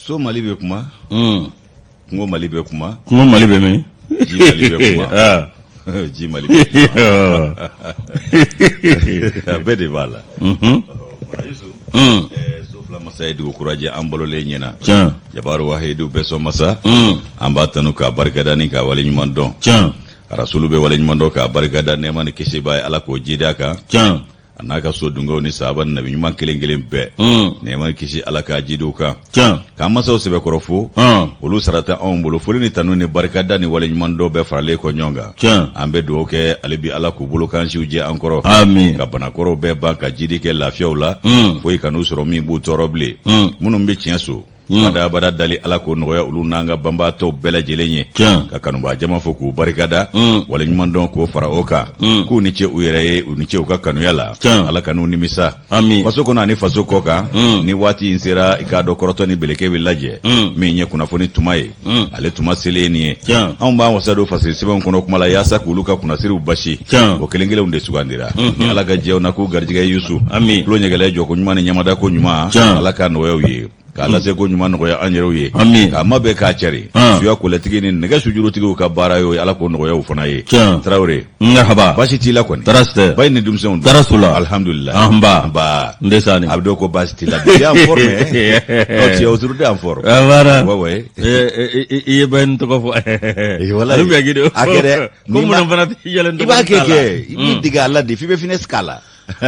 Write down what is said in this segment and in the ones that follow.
So Mali bɛ kuma, kungo Mali bɛ kuma, kungo Mali bɛ min? Ji Mali bɛ kuma. Ji Mali bɛ kuma. A bɛɛ de b'a la. So fila masa ye dugu kura jɛ an balolen ɲɛna. Tiɲɛ. Jabaru wahidu bɛɛ sɔn masa. An b'a tanu k'a barikada ni k'a waleɲuman dɔn. Tiɲɛ. Rasulu bɛ waleɲuman dɔn k'a barikada, nɛɛma ni kisi b'a ye, Ala k'o jidi a kan. Tiɲɛ. A n'a ka so dungew ni sahaba ni nabi ɲuman kelen kelen bɛɛ. Nɛɛma ni kisi, Ala k'a jidi u kan. Tiɲɛ. K'an masaw sɛbɛkɔrɔ fo. Olu sara tɛ anw bolo, foli ni tanu ni barikada ni waleɲuman dɔn bɛɛ faralen kɔ ɲɔgɔn kan. Tiɲɛ. An bɛ dugawu kɛ ale bi, Ala k'u bolo kan siw jɛ an kɔrɔ. Amin. Ka banakɔrɔw bɛɛ ban, ka jidi kɛ lafiyaw la. Foyi kan'u sɔrɔ min b'u tɔɔrɔ bilen. Minnu bɛ tiɲɛ so. Badabada dali, Ala k'o nɔgɔya olu n'an ka banbaatɔw bɛɛ lajɛlen ye. Tiɲɛ. Ka kanubaa jama fo k'u barikada. Waleɲuman dɔn k'o fara o kan. K'u ni ce u yɛrɛ ye, u ni ce u ka kanuya la. Tiɲɛ. Ala kan'u nimisa. Amin. Faso kɔnɔ ani faso kɔ kan. Ni waati in sera, i k'a dɔn kɔrɔtɔ ni beleke bɛ lajɛ. Min ye kunnafoni tuma ye. Ale tuma selen nin ye. Tiɲɛ. Anw b'an wasa don fasiri sɛbɛnw kɔnɔ kuma la yaasa k'olu ka kunnasiriw basi. Tiɲɛ. O kelen kelenw de sugandira. Ni Ala ka jɛw na k'u garijɛgɛ Yusu. Amin. Tulo ɲɛgɛlɛ jɔko ɲuman ni ɲamada ko ɲuman. Tiɲɛ. Ala k'a nɔgɔya u ye. K'a lase ko ɲuman nɔgɔya an yɛrɛw ye. Amin. K'a mabɛn k'a cari. Suya kolɛtigi ni nɛgɛ sujurutigiw ka baara ye, Ala k'o nɔgɔya u fana ye. Tiɲɛ. Tarawele. Marhaba. Baasi t'i la kɔni? Tɔɔrɔ si tɛ. Bayi ni denmisɛnw dun? Tɔɔrɔ s'u la. Alhamdulillah. Anba. Anba. N tɛ sa ni. A bɛ dɔn ko baasi t'i la. Tu es en forme, hein? Non, tu es aujourd'hui en forme. Ah, voilà. Ouais. I ye ba in tɔgɔ fɔ. Voilà. Ale bɛ kɛ de. A kɛ dɛ. Ko munna fana tɛ yɛlɛ I b'a kɛ kɛ. I b'i dege a la de f'i bɛ finesse k'a la.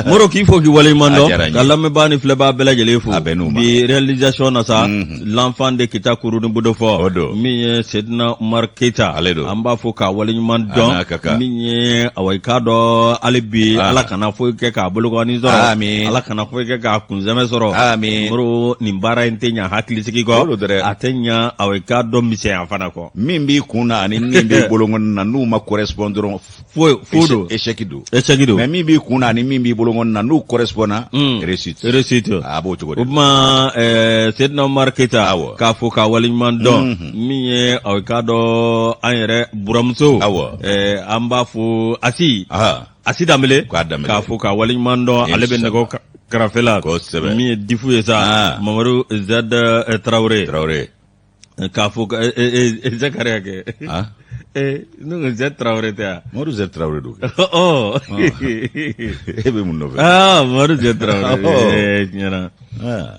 Moro, k'i fo k'i waleɲuman A dɔn, diyara n ye. ka lamɛnbaa ni filɛbaa bɛɛ lajɛlen fo. A bɛn n'u ma. Bi réalisation na sa, l'enfant de Kita Kuruni Budo fɔ. O don. Min ye Sedina Umar Keita. Ale don. An b'a fo k'a waleɲuman A dɔn. n'a ka kan. Min ye awa, i k'a dɔn hali bi, Ah. Ala kana foyi kɛ k'a bolokɔni sɔrɔ. Amin. Ala kana foyi kɛ k'a kunsɛmɛ sɔrɔ. Amin. Moro, nin baara in tɛ ɲa hakilisigi kɔ. O don dɛrɛ. A tɛ ɲa awa, i k'a dɔn misɛnya fana kɔ. Min b'i kun na ani min b'i bolonkɔni na, n'u ma correspond dɔrɔn, Foyi fo don. échec don. Échec don. Mais min b'i kun na ani min b'i bolonkɔni na, n'u correspond na, réussite. Réussite. A b'o cogo de. O tuma Sedina Umar Keita, Awɔ. k'a fo k'a waleɲuman dɔn. Min ye aw k'a dɔn an yɛrɛ buramuso. Awɔ. An b'a fo Asi. Aha. Asi Danbele. K'a Danbele. K'a fo k'a waleɲuman dɔn. Ale bɛ nɛgɛ karafe la. Kosɛbɛ. Min ye difu ye sa. Ah. Mamadu Z Tarawele. Tarawele. K'a fo Zakariya kɛ. Ah. Ne ko Z Tarawele tɛ yan. Mamadu Z Tarawele don. Ɔ. E bɛ mun nɔfɛ? Ah, Mamadu Z Tarawele. Ɔ. Tiɲɛ na. Ah.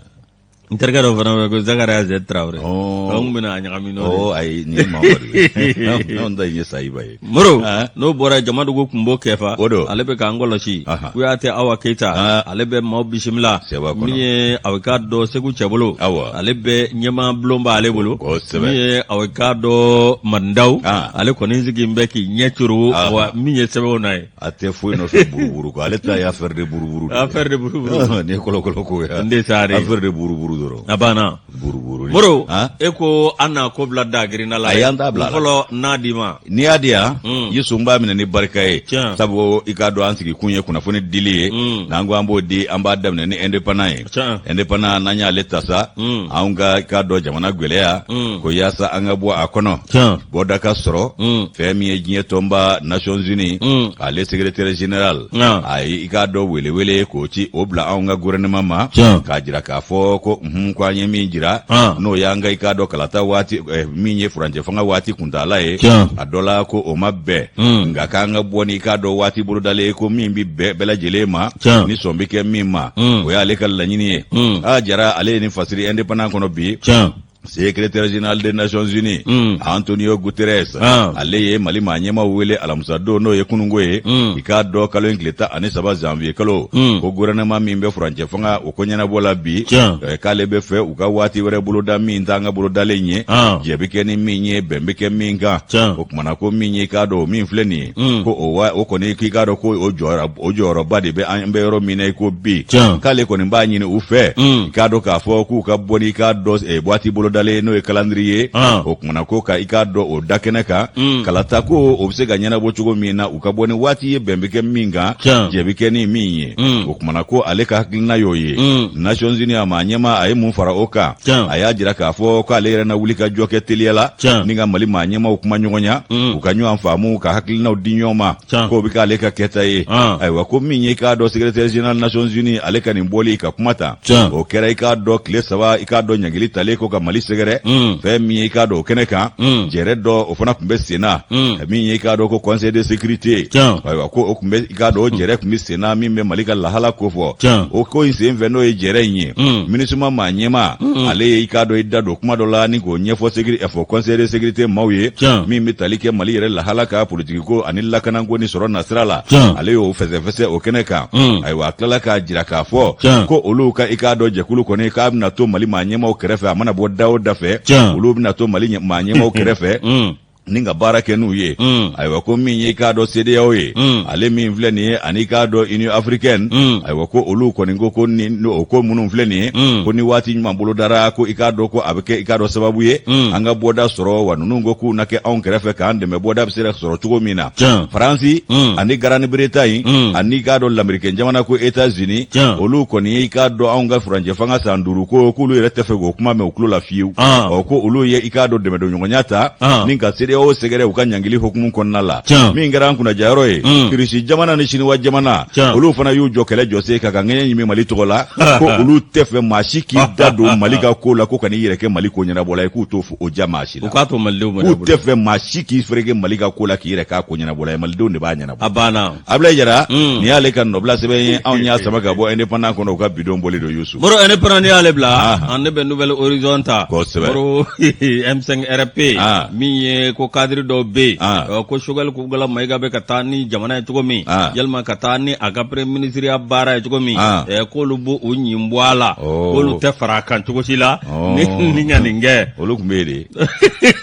N terikɛ dɔ fana bɛ ko Zakariya Z Tarawele. Ɔ. An kun bɛna a ɲagami n'o de ye. Ɔ ayi, nin ye Mamadu ye. Anw ta in ye Sayiba ye. Moro, Ah. n'o bɔra Jamadugu Kunbo Kɛfa, O don. ale bɛ k'an kɔlɔsi. Aha. Kuyate Awa Keyita, Ah. ale bɛ maaw bisimila. Sɛba kɔnɔ. Min ye aw k'a dɔn Segu Cɛbolo, Awɔ. ale bɛ ɲɛmaa bulon b'ale bolo. Kosɛbɛ. Min ye aw k'a dɔn Mandaw, Ah. ale kɔni sigi bɛ k'i ɲɛ coro, Ah. wa min ye sɛbɛnw na ye. A tɛ foyi nɔfɛ buruburu kɔ. Ale ta ye affaire de buruburu de ye. Affaire de buruburu. Nin ye kɔlɔkɔlɔ ko ye. N de sa de. Affaire de buruburu dɔrɔn. A banna. Buruburu. Moro, Ah. e ko an na ko bila dagirinda la. Ayi, an t'a bila a la. Fɔlɔ n'a d'i ma. N'i y'a di yan, Yusu, n b'a minɛ ni barika ye. Tiɲɛ. Sabu i k'a dɔn an sigi kun ye kunnafoni dili ye. N'an ko an b'o di, an b'a daminɛ ni indépendant ye. Tiɲɛ. Indépendant, n'an y'ale ta sa, anw ka i k'a dɔn jamana gwɛlɛya, ko yaasa an ka bɔ a kɔnɔ. Tiɲɛ. Bɔda ka sɔrɔ. Fɛn min ye diɲɛ tɔnba Nations Unies, ale secrétaire général, a ye i k'a dɔn welewele k'o ci, o bila anw ka gouvernement ma. Tiɲɛ. K'a jira k'a fɔ ko ko an ye min jira, Ah. n'o y'an ka i k'a dɔn kalata waati min ye furancɛ fanga waati kuntaala ye, Tiɲɛ. a dɔ la ko o ma bɛn, nka k'an ka bɔ ni i k'a dɔn waati bolodalen ye, ko min bi bɛn bɛɛ lajɛlen ma, Tiɲɛ. ni sɔn bɛ kɛ min ma, o y'ale ka laɲini ye. A jara ale ye nin fasiri indépendant kɔnɔ bi. Tiɲɛ. Secrétaire général des Nations Unies, Antonio Guterres, Ah. ale ye Mali maa ɲɛmaw wele alamisa don, n'o ye kununko ye, i k'a dɔn kalo in tile 13 janvier kalo, ko gouvernement min bɛ furancɛ fanga o ko ɲɛnabɔ la bi, Tiɲɛ. K'ale bɛ fɛ u ka waati wɛrɛ boloda min t'an ka bolodalen ye, Ah. jɛ bɛ kɛ ni min ye, bɛn bɛ kɛ min kan. Tiɲɛ. O kumana ko min ye i k'a dɔn o min filɛ nin ye, ko o wa o kɔni k'i k'a dɔn ko o jɔyɔrɔ, o jɔyɔrɔba de bɛ an bɛ yɔrɔ min na i ko bi, Tiɲɛ. k'ale kɔni b'a ɲini u fɛ, i k'a dɔn k'a fɔ k'u ka bɔ ni i k'a dɔn waati bolodalen n'o ye calendrier ye. Ah. O kumana ko ka i k'a dɔn o da kɛnɛ kan, kalata ko o bɛ se ka ɲɛnabɔ cogo min na, u ka bɔ ni waati ye bɛn bɛ kɛ min kan, Tiɲɛ. jɛ bɛ kɛ ni min ye. O kumana ko ale ka hakilina y'o ye. Nations Unies a maa ɲɛmaa, a ye mun fara o kan? Tiɲɛ. A y'a jira k'a fɔ k'ale yɛrɛ na wuli ka jɔ kɛ teliya la Tiɲɛ. ni ka Mali maa ɲɛmaaw kuma ɲɔgɔnya, u ka ɲɔgɔn faamu, ka hakilinaw di ɲɔgɔn ma, Tiɲɛ. k'o bɛ k'ale ka kɛta ye. Ah. Ayiwa, ko min ye i k'a dɔn secrétaire général Nations Unies ale ka nin bɔli ka kuma ta, Tiɲɛ. o kɛra i k'a dɔn tile 3 i k'a dɔn ɲangili talen ko ka Mali sɛgɛrɛ fɛn min ye i k'a dɔn o kɛnɛ kan jɛrɛ dɔ o fana tun bɛ sen na min ye i k'a dɔn ko conseil de sécurité ayiwa ko o tun bɛ i k'a dɔn o jɛrɛ tun bɛ sen na min bɛ mali ka lahala kofɔ o ko in sen fɛ n'o ye jɛrɛ in ye MINUSMA maa ɲɛmaa ale ye i k'a dɔn i da don kuma dɔ la ni k'o ɲɛfɔ sécurité fɔ conseil de sécurité maaw ye min bɛ tali kɛ mali yɛrɛ lahala ka politiki ko ani lakanako ni sɔrɔ nasira la ale y'o fɛsɛfɛsɛ o kɛnɛ kan ayiwa a tilala k'a jira k'a fɔ ko olu ka i k'a dɔn jɛkulu kɔni k'a bɛna to mali maa ɲɛmaaw kɛrɛfɛ a mana bɔ da o da fɛ olu bɛna to mali maa ɲɛmaaw kɛrɛfɛ ni ka baara kɛ n'u ye ayiwa ko min ye i k'a dɔn CEDEAO ye ale min filɛ nin ye ani i k'a dɔn Union africaine ayiwa ko olu kɔni ko ko ni o ko minnu filɛ nin ye ko ni waati ɲuman bolodara ko i k'a dɔn ko a bɛ kɛ i k'a dɔn sababu ye an ka bɔda sɔrɔ wa ninnu ko k'u na kɛ anw kɛrɛfɛ k'an dɛmɛ bɔda bɛ se ka sɔrɔ cogo min na Faransi ani Grande Bretagne ani i k'a dɔn Lamerikɛn jamana ko États-Unis olu kɔni ye i k'a dɔn anw ka furancɛ fanga san 5 ko k'olu yɛrɛ tɛ fɛ k'o kuma mɛn u tulo la fiyewu ɔ ko olu ye i k'a dɔn dɛmɛdonɲɔgɔnya ta ni ka CEDEAO sɛgɛrɛ u ka ɲangili hukumu kɔnɔna la min kɛra an kunnajayɔrɔ ye Irisi jamana ni Siniwa jamana olu fana y'u jɔ kɛlɛ jɔsen kan ka ŋɛɲɛ ɲimi Mali tɔgɔ la ko olu tɛ fɛ maa si k'i da don Mali ka ko la ko ka n'i yɛrɛ kɛ Mali ko ɲɛnabɔla ye k'u t'o o ja maa si la u k'a to malidenw k'u tɛ fɛ maa si k'i fereke Mali ka ko la k'i yɛrɛ k'a ko ɲɛnabɔla ye Malidenw de b'a ɲɛnabɔ a banna Abulayi Jara nin y'ale ka nɔbila sɛbɛn ye anw y'a sama ka bɔ Indépendant kɔnɔ u ka bidon bɔli don Yusu Moro Indépendant n'i y'ale bila an ne bɛ Nouvel Horizon ta kosɛbɛ Moro M5 RP min ye ko cadre dɔw bɛ yen ko Choguel Kokalla Maïga bɛ ka taa ni jamana ye cogo min yalima ka taa ni a ka premier ministre ya baara ye cogo min k'olu b'u ɲin bɔ a la k'olu tɛ fara a kan cogo si la ni ni ka nin kɛ olu tun bɛ yen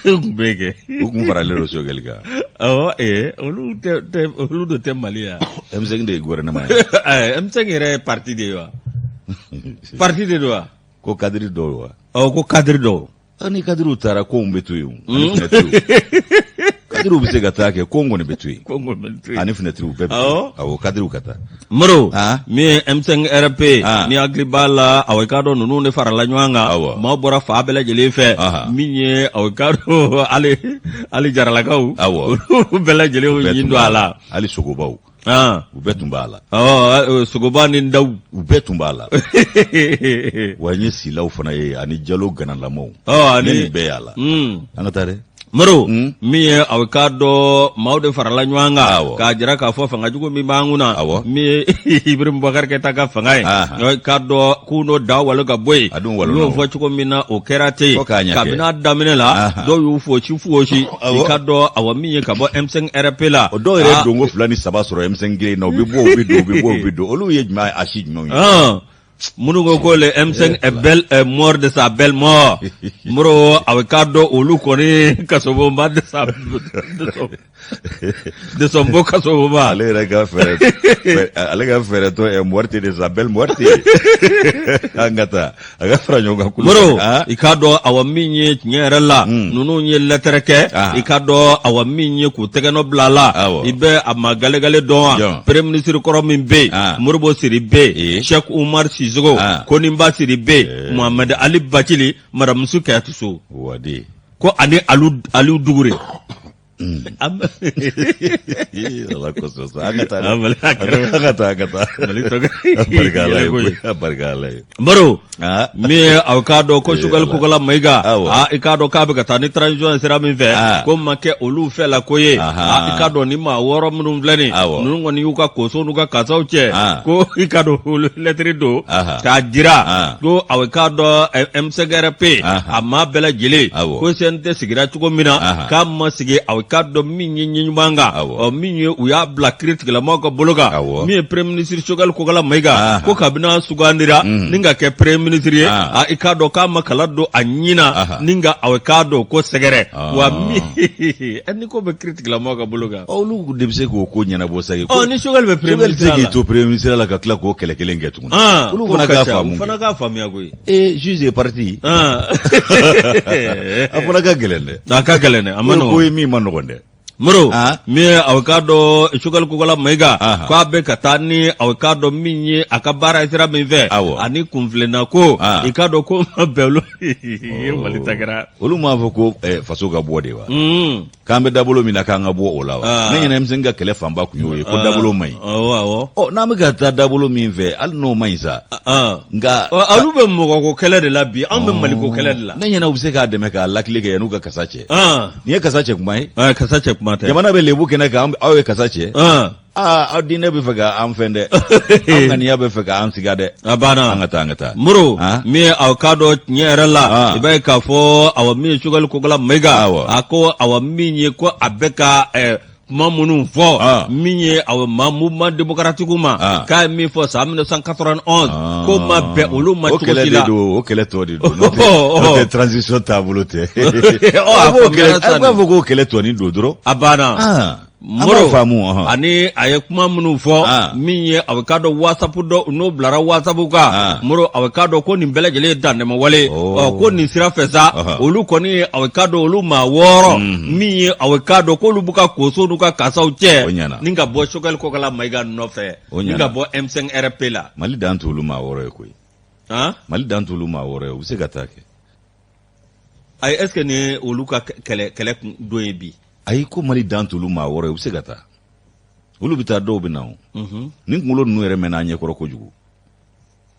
de u tun bɛ yen kɛ u tun faralen don Choguel kan awɔ ee olu tɛ olu de tɛ Mali yan M5 de ye gouvernement ye M5 yɛrɛ ye parti de ye wa parti de don wa ko cadre dɔw wa awɔ ko cadre dɔw ni cadrew taara kow bɛ to yen ani finɛtiriw cadrew bɛ se ka taa kɛ kow kɔni bɛ to yen ani finɛtiriw bɛɛ bɛ to yen awɔ cadrew ka taa Moro min ye M5 RP ni hakili b'a la awɔ i k'a dɔn ninnu de farala ɲɔgɔn kan maaw bɔra fan bɛɛ lajɛlen fɛ min ye awɔ i k'a dɔn hali jaralakaw olu bɛɛ lajɛlen y'u ɲin don a la hali sogobaw u bɛɛ tun b'a la sogoba ni daw u bɛɛ tun b'a la wa n ye silaw fana ye ani jalo ganalamaw ani nin bɛɛ y'a la an ka taa dɛ Moro min ye aw k'a dɔn maaw de farala ɲɔgɔn kan k'a jira k'a fɔ fanga jugu min b'an kunna min ye Ibrahim Boubacar Keïta ka fanga ye k'a dɔn k'u n'o da walo ka bɔ yen u y'o fɔ cogo min na o kɛra ten kabini a daminɛ la dɔw y'u fosi fosi i k'a dɔn awa min ye ka bɔ M5 RP la o dɔw yɛrɛ donko 2 ni 3 sɔrɔ M5 kelen na u bɛ bɔ u bɛ don u bɛ bɔ u bɛ don olu ye jumɛn a si jumɛnw ye minnu ko ko le M5 est bel est mort de sa belle mort Moro a bɛ k'a dɔn olu kɔni kasobonba de sa de son beau kasobonba ale yɛrɛ ka fɛɛrɛ ale ka fɛɛrɛ tɔ est morte de sa belle morte an ka taa a ka fara ɲɔgɔn kan Moro i k'a dɔn awa min ye tiɲɛ yɛrɛ la ninnu ye lɛtɛrɛ kɛ i k'a dɔn awa min ye k'u tɛgɛnɔ bila a la i bɛ a ma galegale dɔn wa premier ministre kɔrɔ min bɛ yen Modibo Sidibe Cheikh Oumar Sissoko Koniba Sidibe Mohamed Ali Bathily Madame Kadiatou Sow ko ani Aliou Dugure Ala kosɔn sa an ka taa an ka taa an ka taa barika Ala ye barika Ala ye Moro min ye aw k'a dɔn ko Choguel Kokalla Maïga i k'a dɔn k'a bɛ ka taa ni transition ye sira min fɛ k'o ma kɛ olu fɛ la ko ye i k'a dɔn ni maa 6 minnu filɛ nin ninnu kɔni y'u ka koso n'u ka kasaw cɛ ko i k'a dɔn olu lɛtiri don k'a jira ko aw k'a dɔn M5RP a maa bɛɛ lajɛlen ko CNT sigira cogo min na k'a ma sigi aw k'a dɔn min ye ɲɛ ɲuman kan ɔ min ye u y'a bila kiritigɛlamaaw ka bolo kan min ye premier ministre Choguel Kokalla Maïga ko kabini a sugandira ni ka kɛ premier ministre ye a i k'a dɔn k'a ma kala don a ɲin na ni ka aw k'a dɔn ko sɛgɛrɛ wa min ni ko bɛ kiritigɛlamaaw ka bolo kan olu de bɛ se k'o ko ɲɛnabɔ sa ɔ ni Choguel bɛ premier ministre la Choguel tɛ se k'i to premier ministre la ka tila k'o kɛlɛ kelen kɛ tuguni olu fana k'a faamu u fana k'a faamuya koyi ee juge et partie a fana ka gɛlɛn dɛ a ka gɛlɛn dɛ a ma nɔgɔn ko ye min ma nɔgɔn dɛ Moro min ye aw k'a dɔn Choguel Kokalla Maïga k'a bɛ ka taa ni aw k'a dɔn min ye a ka baara sira min fɛ ani kunfilenna ko i k'a dɔn ko ma bɛn olu ye Mali ta kɛra olu m'a fɔ ko faso ka bɔ de wa K'an bɛ dabolo min na, k'an ka bɔ o la wa? Ne ɲɛna M5 ka kɛlɛ fanba kun y'o ye, ko dabolo man ɲi. Awɔ, awɔ. Ɔ, n'an bɛ ka taa dabolo min fɛ, hali n'o man ɲi sa, nka olu bɛ mɔgɔko kɛlɛ de la bi, anw bɛ maliko kɛlɛ de la. Ne ɲɛna u bɛ se k'a dɛmɛ k'a lakile kɛ yan'u ka kasa cɛ. Nin ye kasa cɛ kuma ye. Kasa cɛ kuma tɛ. Jamana bɛ lebu kɛnɛ kan, aw ye kasa cɛ. Aa, aw diinɛ bɛ fɛ ka an fɛn dɛ, aw ŋaniya bɛ fɛ ka an siga dɛ. A banna. An ka taa, an ka taa. Moro, min ye aw k'a dɔn tiɲɛ yɛrɛ la, i b'a ye k'a fɔ awa min ye Choguel Kokala Mayiga, a ko awa min ye ko a bɛ ka kuma minnu fɔ, min ye awa ma mouvement démocratique ma, k'a ye min fɔ san 1991, k'o ma bɛn olu ma cogo si la. O kɛlɛ tɔ de don, n'o tɛ transition taabolo tɛ. A b'a fɔ k'o kɛlɛ tɔnin don dɔrɔn. A banna. Moro faamu. Ani a ye kuma minnu fɔ, min ye a bɛ k'a dɔn WhatsApp dɔ n'o bilara WhatsApp kan, Moro, a bɛ k'a dɔn ko nin bɛɛ lajɛlen ye dantɛmɛwale. Ɔ, ko nin sira fɛ sa, olu kɔni ye a bɛ k'a dɔn olu maa 6 min ye a bɛ k'a dɔn k'olu b'u ka koso n'u ka kasaw cɛ ni ka bɔ Choguel Kokala Mayiga nɔfɛ ni ka bɔ M5 RFP la. Mali dan t'olu maa 6 ye koyi. Mali dan t'olu maa 6 ye, u bɛ se ka taa kɛ. Ayi, est ce que nin ye olu ka kɛlɛ kun don ye bi? Ayi, ko Mali dan t'olu maa 6 ye, u bɛ se ka taa, olu bɛ taa, dɔw bɛ na. O nin kunkolo ninnu yɛrɛ mɛnna an ɲɛkɔrɔ kojugu.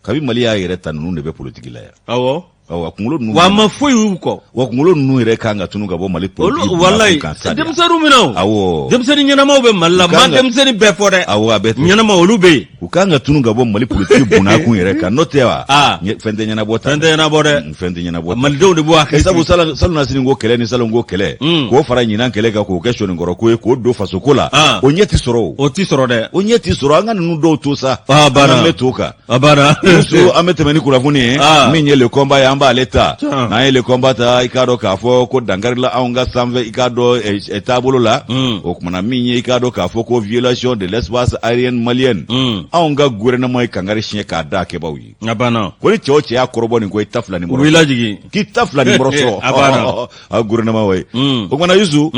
Kabi Mali y'a yɛrɛ ta, ninnu de bɛ politiki la yan. Awɔ. Awa, kunkolo ninnu Wa a ma foyi y'u kɔ. Wa kunkolo ninnu yɛrɛ kan ka tunu ka bɔ Mali politiki walayi kan sa. Denmisɛnninw minɛ o. Denmisɛnnin ɲɛnamaw bɛ Mali la. Ma denmisɛnnin bɛɛ fɔ dɛ. Awɔ, a bɛɛ tɛ. Ɲɛnama olu bɛ yen. U kan ka tunu ka bɔ Mali politiki bunakun yɛrɛ kan, n'o tɛ wa, fɛn tɛ ɲɛnabɔ ta. Fɛn tɛ ɲɛnabɔ dɛ. Fɛn tɛ ɲɛnabɔ. Malidenw de b'u hakili. Sabu salonnasini ko kɛlɛ ni salon ko kɛlɛ, k'o fara ɲinan kɛlɛ kan, k'o kɛ sɔninkɔrɔ ko ye, k'o don fasoko la, o ɲɛ tɛ sɔrɔ o. O tɛ sɔrɔ dɛ. O ɲɛ tɛ sɔrɔ. An ka ninnu dɔw to sa. Banna. An bɛ to kan. A banna. Muso, an bɛ tɛmɛ ni kunnafoni ye. Min ye Le Combat ye, an b'ale ta. N'an ye Le Combat ta, i k'a dɔn k'a fɔ ko dankarila anw ka sanfɛ, i k'a dɔn taabolo la. O kumana min ye, i k'a dɔn k'a fɔ ko violation de l'espace aérien malien. Anw ka gouvernement ye kangari siɲɛ k'a da kɛbaw ye. A banna. Ko ni cɛ o cɛ y'a kɔrɔbɔ nin ko, i ta fila ni mɔrɔ. U b'i lajigin. K'i ta fila ni mɔrɔ sɔrɔ. A banna. A gouvernement wa ye. O kumana Yusu.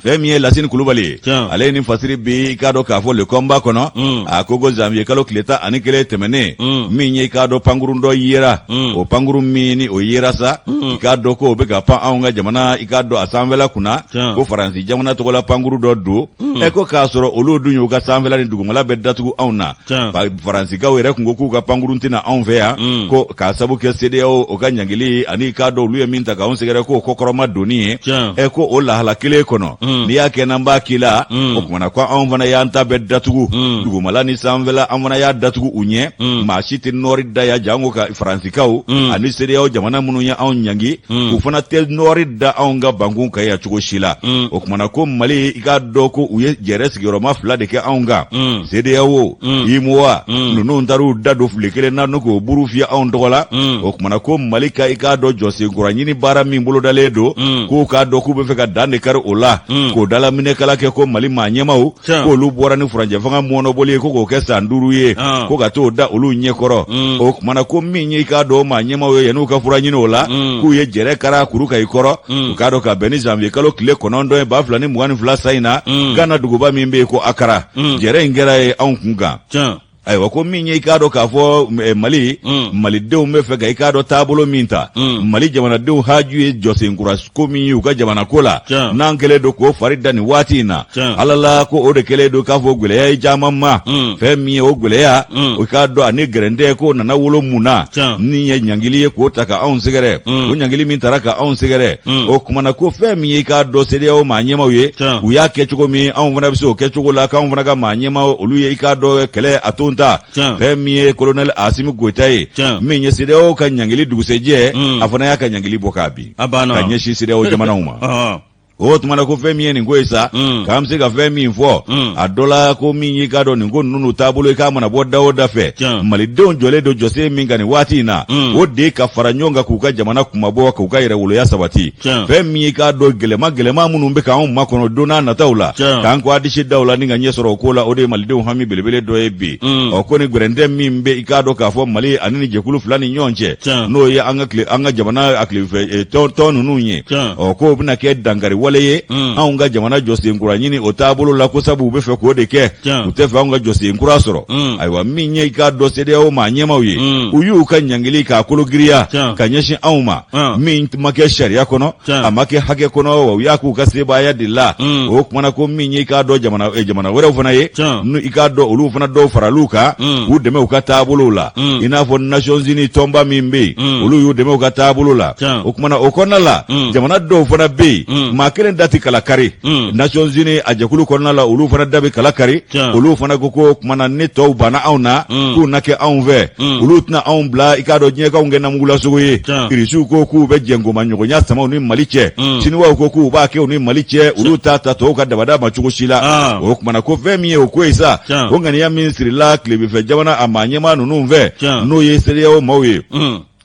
Fɛn min ye Lasini Kulubali ye, ale ye nin fasiri bi, i k'a dɔn k'a fɔ Le Combat kɔnɔ. A ko ko janvier kalo tile 11 tɛmɛnen, min ye i k'a dɔn pankurun dɔ yera, o pankurun min ni o yera sa, i k'a dɔn ko o bɛ ka pan anw ka jamana, i k'a dɔn a sanfɛla kunna, ko Faransi jamana tɔgɔla pankurun dɔ don. Ɛ, ko k'a sɔrɔ olu dun y'u ka sanfɛla ni dugumala bɛɛ datugu anw na. Faransikaw yɛrɛ kun ko k'u ka pankurun tɛna anw fɛ yan, ko k'a sabu kɛ CEDEAO o ka ɲangili ani i k'a dɔn olu ye min ta k'anw sɛgɛrɛ, k'o kɔkɔrɔma donni ye. Ɛ, ko o lahala kelen kɔnɔ, n'i y'a kɛ n'an b'a k'i la. O kumana ko anw fana y'an ta bɛɛ datugu, dugumala ni sanfɛla, an fana y'a datugu u ɲɛ. Maa si tɛ nɔɔri da yan, janko ka Faransikaw ani CEDEAO jamana minnu ye anw ɲangi, u fana tɛ nɔɔri da anw ka bankun kan yan cogo si la. O kumana ko Mali, i k'a dɔn ko u ye jɛrɛ sigiyɔrɔma 2 de kɛ anw kan. CEDEAO, UEMOA, ninnu taar'u da don fili kelen na n'u k'o buru fiyɛ anw tɔgɔ la. O kumana ko Mali ka, i k'a dɔn, jɔsenkura ɲini baara min bolodalen don, k'u k'a dɔn k'u bɛ fɛ ka dan de kari o la, k'o dalaminɛkala kɛ, ko Mali maa ɲɛmaw, k'olu bɔra ni furancɛ fanga mɔɔnɔbɔli ye, ko k'o kɛ san 5 ye, ko ka t'o da olu ɲɛkɔrɔ. O kumana ko min ye, i k'a dɔn, maa ɲɛmaw ye, yan'u ka fura ɲini o la, k'u ye jɛrɛ kara kuru ka i kɔrɔ. U k'a dɔn ka bɛn ni janvier kalo tile 9 ye 2022 san in na, Gana duguba min bɛ yen ko Akara, jɛrɛ in kɛra ye anw kun kan. Ayiwa, ko min ye, i k'a dɔn k'a fɔ Mali, malidenw bɛ fɛ ka, i k'a dɔn, taabolo min ta, Mali jamanadenw haju ye jɔsenkura ko min ye u ka jamana ko la, n'an kɛlen don k'o fari da nin waati in na, Ala la ko o de kɛlen don k'a fɔ gɛlɛya ye caman ma. Fɛn min ye o gɛlɛya, o k'a dɔn ani gɛrɛntɛ k'o nana wolo mun na, ni ye ɲangili ye k'o ta ka anw sɛgɛrɛ, o ɲangili min tara ka anw sɛgɛrɛ. O kumana ko fɛn min ye, i k'a dɔn, CEDEAO maa ɲɛmaw ye, u y'a kɛ cogo min, anw fana bɛ se o kɛcogo la, k'anw fana ka maa ɲɛmaw olu ye, i k'a dɔn, kɛlɛ a ton ta. Fɛn min ye colonel Asimi Goyita ye, min ye CEDEAO ka ɲangili dugusɛjɛ, a fana y'a ka ɲangili bɔ k'a bin ka ɲɛsin CEDEAO jamanaw ma. O tuma na ko fɛn min ye nin ko ye sa, k'an bɛ se ka fɛn min fɔ a dɔ la, ko min y'i k'a dɔn nin ko ninnu taabolo ye, k'a mana bɔ da o da fɛ, malidenw jɔlen don jɔsen min kan nin waati in na, o de ye ka fara ɲɔgɔn kan k'u ka jamana kunmabɔ, k'u ka yɛrɛwoloya sabati. Fɛn min y'i k'a dɔn gɛlɛma gɛlɛma minnu bɛ k'anw makɔnɔ don n'a nataw la, k'an ko a disi da o la ni ka ɲɛ sɔrɔ o ko la, o de ye malidenw hami belebele dɔ ye bi. Ɔ, ko ni gɛrɛntɛ min bɛ, i k'a dɔn k'a fɔ Mali ani ni jɛkulu fila ni ɲɔgɔn cɛ, n'o ye an ka jamana a tilefɛ tɔn ninnu ye, ɔ, k'o bɛna kɛ dankari wale. wale ye anw ka jamana jɔsen kura ɲini o taabolo la ko sabu u bɛ fɛ k'o de kɛ u tɛ fɛ anw ka jɔsen kura sɔrɔ ayiwa min ye i k'a dɔn CEDEAO maa ɲɛmaaw ye u y'u ka ɲangili k'a kologiriya ka ɲɛsin anw ma min ma kɛ sariya kɔnɔ a ma kɛ hakɛ kɔnɔ wa u y'a k'u ka sebaaya de la o kumana ko min ye i k'a dɔn jamana eh, jamana wɛrɛw fana ye i k'a dɔn olu fana dɔw faral'u kan k'u dɛmɛ u ka taabolow la i n'a fɔ Nations Unies tɔnba min bɛ yen olu y'u dɛmɛ u ka taabolo la o kumana o kɔnɔna la jamana dɔw fana bɛ yen maa kelen da tɛ kala kari Nations Unies a jɛkulu kɔnɔna la olu fana da bɛ kala kari olu fana ko ko o kumana ni tɔw banna anw na k'u na kɛ anw fɛ olu tɛna anw bila i k'a dɔn diɲɛ k'anw kɛ namugulasogo ye irisiw ko k'u bɛ jɛnkoma ɲɔgɔnya sama u ni mali cɛ siniwaw ko k'u b'a kɛ u ni mali cɛ olu t'a ta tɔw ka dabada ma cogo si la o kumana ko fɛn min ye o ko ye sa o ŋaniya min sirila tilebinfɛ jamana a maa ɲɛmaa ninnu fɛ n'o ye CEDEAO maaw ye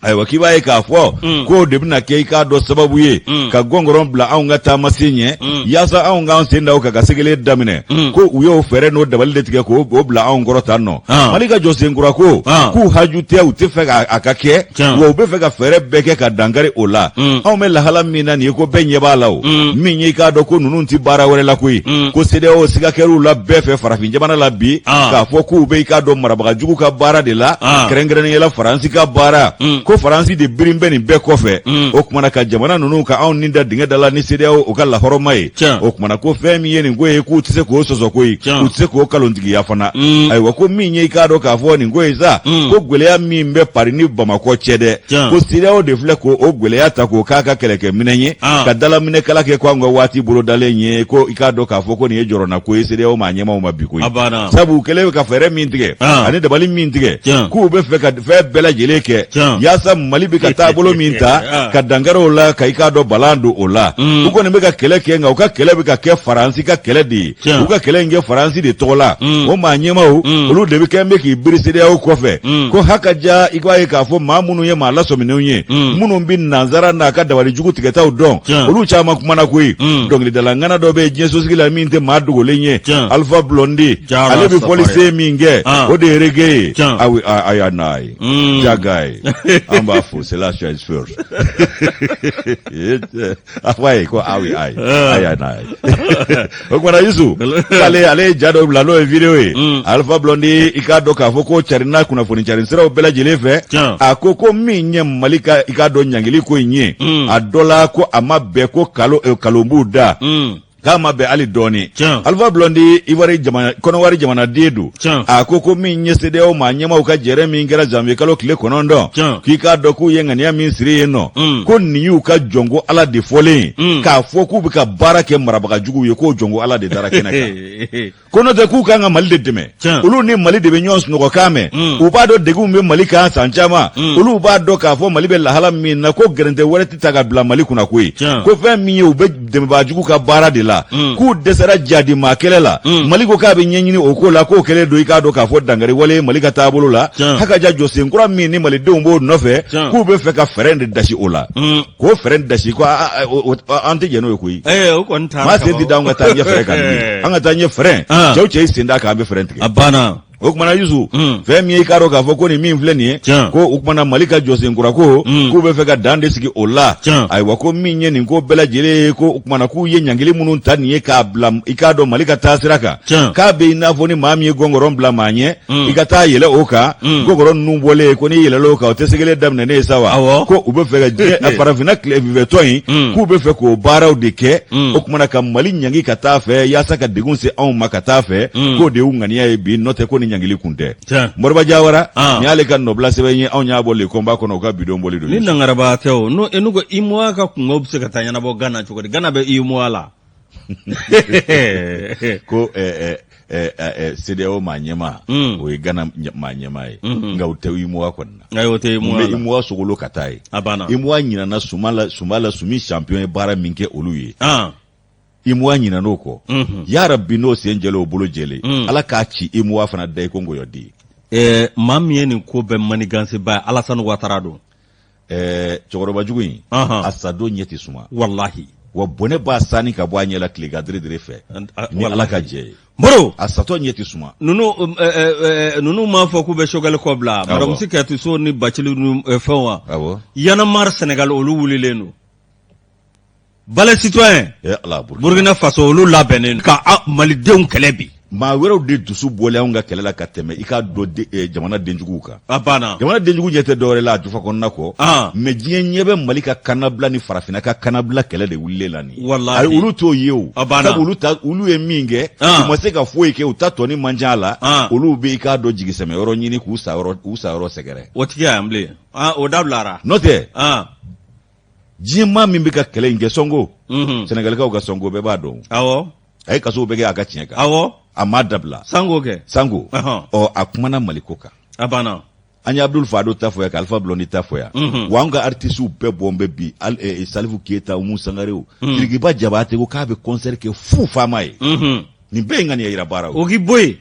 ayiwa k'i b'a ye k'a fɔ k'o de bɛna kɛ i k'a dɔn sababu ye ka gɔngɔrɔn bila anw ka taamasen ɲɛ yaasa anw k'an sen da o kan ka segele daminɛ ko u y'o fɛɛrɛ n'o dabali de tigɛ k'o o bila anw kɔrɔ tan nɔ mali ka jɔsenkura ko k'u haju tɛ u tɛ fɛ a ka kɛ wa u bɛ fɛ ka fɛɛrɛ bɛɛ kɛ ka dankari o la anw bɛ lahala min na nin ye ko bɛɛ ɲɛ b'a la o min ye i k'a dɔn ko ninnu tɛ baara wɛrɛ la koyi ko CEDEAO siga kɛr'u la bɛɛ fɛ farafin jamana la bi k'a fɔ k'u bɛ i k'a dɔn marabaga jugu ka baara de la kɛrɛnkɛrɛnnenya la faransi ka baara ko faransi de birin bɛ nin bɛɛ kɔfɛ o kumana ka jamana ninnu ka anw ni da dingɛ da la ni CEDEAO o ka lahɔrɔma ye o kumana ko fɛn min ye nin ko ye k'u tɛ se k'o sɔsɔ koyi u tɛ se k'o kalontigiya fana ayiwa ko min ye i k'a dɔn k'a fɔ nin ko ye sa ko gɛlɛya min bɛ Paris ni Bamakɔ cɛ dɛ ko CEDEAO de filɛ k'o gɛlɛya ta k'o k'a ka kɛlɛkɛminɛn ye ka dalaminɛkala kɛ ko anw ka waati bolodalen ye ko i k'a dɔn k'a fɔ ko nin ye jɔrɔna ko ye CEDEAO maa ɲɛmaaw ma bi koyi sabu u kɛlen ka fɛɛrɛ min tigɛ ani dabali min tigɛ k'u bɛ fɛ ka fɛn bɛɛ lajɛlen kɛ yaasa Mali bɛ ka taabolo min ta ka dankari o la ka i k'a dɔn balan don o la u kɔni bɛ ka kɛlɛ kɛ nka u ka kɛlɛ bɛ ka kɛ Faransi ka kɛlɛ de ye u ka kɛlɛ in kɛ Faransi de tɔgɔ la o maa ɲɛmaaw olu de bɛ kɛ bɛ k'i biri CEDEAO kɔfɛ ko haka ja i b'a ye k'a fɔ maa minnu ye maa lasɔminenw ye minnu bɛ nansara n'a ka dabali jugu tigɛtaw dɔn olu caman kumana koyi dɔnkilidala ŋana dɔ bɛ yen diɲɛ sosigi la min tɛ maa dogolen ye Alpha Blondy ale bɛ fɔli sen min kɛ o de ye reggae ye ayi n'a ye Jah Guy an b'a fo c'est la chose first a fɔ a ye ko awi ayi ayi n'a ye o kumana Yusu k'ale ale ye ja dɔ bila n'o ye video ye Alpha Blondy i k'a dɔn k'a fɔ ko carinna kunnafoni carin siraw bɛɛ lajɛlen fɛ a ko ko min ye Mali ka i k'a dɔn ɲangili ko in ye a dɔ la ko a ma bɛn ko kalo kalon b'u da k'a ma bɛn hali dɔɔni Alpha Blondy Ivoire jamana Kɔnɔwari jamanaden don a ko ko min ye CEDEAO maa ɲɛmaaw ka jɛrɛ min kɛra janvier kalo tile 9 k'i k'a dɔn k'u ye ŋaniya min siri yen nɔ ko nin y'u ka jɔnko ala de fɔlen ye k'a fɔ k'u bɛ ka baara kɛ marabaga juguw ye k'o jɔnko ala de dara kɛnɛ kan ko n'o tɛ k'u kan ka mali de dɛmɛ olu ni mali de bɛ ɲɔgɔn sunɔgɔkan mɛn u b'a dɔn degun bɛ mali kan san caman olu b'a dɔn k'a fɔ mali bɛ lahala min na ko gɛrɛntɛ wɛrɛ tɛ ta ka bila mali kunna koyi ko fɛn min ye u bɛ dɛmɛbaa jugu ka baara de la k'u dɛsɛra jadi maa kɛlɛ la mali ko k'a bɛ ɲɛɲini o ko la k'o kɛlen don i k'a dɔn k'a fɔ dankari wale mali ka taabolo la haka ja jɔsen kura min ni malidenw b'o nɔfɛ k'u bɛ fɛ ka fɛɛrɛ de dasi o la k'o fɛɛrɛ dasi ko an tɛ jɛn n'o ye koyi maa sen tɛ da an ka taa ɲɛ fɛrɛn kan an ka taa ɲɛ fɛrɛn cɛw cɛ i sen d'a kan an bɛ fɛrɛn tigɛ a banna o kumana Yusu fɛn min ye i k'a dɔn k'a fɔ ko nin min filɛ nin ye ko o kumana Mali ka jɔsen kura ko k'u bɛ fɛ ka dan de sigi o la ayiwa ko min ye nin ko bɛɛ lajɛlen ye ko o kumana k'u ye ɲangili minnu ta nin ye k'a bila i k'a dɔn Mali ka taasira kan k'a bɛ i n'a fɔ ni maa min ye gɔngɔrɔn bila maa ɲɛ i ka taa yɛlɛ o kan gɔngɔrɔn ninnu bɔlen ko n'i yɛlɛla o kan o tɛ segele daminɛ ne ye sa wa ko u bɛ fɛ ka diɲɛ farafinna tilebinfɛ tɔn in k'u bɛ fɛ k'o baaraw de kɛ o kumana ka Mali ɲangi ka taa fɛ yaasa ka degun se anw ma ka taa fɛ k'o de y'u ŋaniya ye bi n'o tɛ ko ni ɲangili kun tɛ Moriba Jawara nin y'ale ka nɔbila sɛbɛn ye anw y'a bɔ Le Combat kɔnɔ u ka bidon bɔli don ni nangaraba tɛ o n'o n'u ko UEMOA ka kunko bɛ se ka taa ɲɛnabɔ Gana cogo di Gana bɛ UEMOA la ko CEDEAO maa ɲɛmaa o ye Gana maa ɲɛmaa ye nka u tɛ UEMOA kɔni na ayi o tɛ UEMOA la UEMOA sogolo ka taa ye a banna UEMOA ɲinana suma la suma la sumi champion ye baara min kɛ olu ye UEMOA ɲinan'o kɔ yarabi n'o sen jɛlen o bolo jɛlen Ala k'a ci UEMOA fana da i ko nkɔyɔden maa min ye nin ko bɛɛ maniganseba ye Alassane Ouattara don Cɛkɔrɔba jugu in a sadon ɲɛ tɛ suma walahi wa bɔnɛ b'a sani ka bɔ a ɲɛ la tilegan dere fɛ ni Ala ka jɛ ye Moro a satɔ ɲɛ tɛ suma ninnu m'a fɔ k'u bɛ Choguel kɔ bila madame Kiyatu Sow ni Bacili fɛn wa Y'en a marre Sénégal olu wulilen don. Balai citoyen eh ala Burkina Faso olu labɛnnen ka malidenw kɛlɛ bi maa wɛrɛw de dusu bɔlen anw ka kɛlɛ la ka tɛmɛ i k'a dɔn eh, jamana denjuguw kan a banna jamana denjugu ɲɛ tɛ dɔwɛrɛ la a jufa kɔnɔna kɔ ah. mais diɲɛ ɲɛ bɛ mali ka kannabila ni farafinna ka kannabila kɛlɛ de wulilen la nin walahi olu t'o ye o a banna sabu olu ta olu ye min kɛ ah. u ma se ka foyi kɛ u ta tɔni man ca la ah. olu bɛ i k'a dɔn jigisɛmɛyɔrɔ ɲini k'u sayɔrɔ k'u sayɔrɔ sɛgɛrɛ o tigi yan bilen o dabilara n'o tɛ diɲɛ maa min bɛ ka kɛlɛ in kɛ Sonko mhm. Sɛnɛgalikaw ka Sonko bɛɛ b'a dɔn awɔ a ye kasow bɛɛ kɛ a ka tiɲɛ kan awɔ a m'a dabila Sanko kɛ Sanko ɔ a kumana Maliko kan a banna an ye Abdul Fado ta fɔ yan ka Alpha Blondy ta fɔ yan mhm. wa an ka artisiw bɛɛ bɔn bɛ bi eh, Salifu Keyita Umu Sangarew mhm. Sirikiba Jabate ko k'a bɛ concert kɛ fu faama ye nin bɛɛ ye ŋaniya yira baaraw o k'i bɔ yen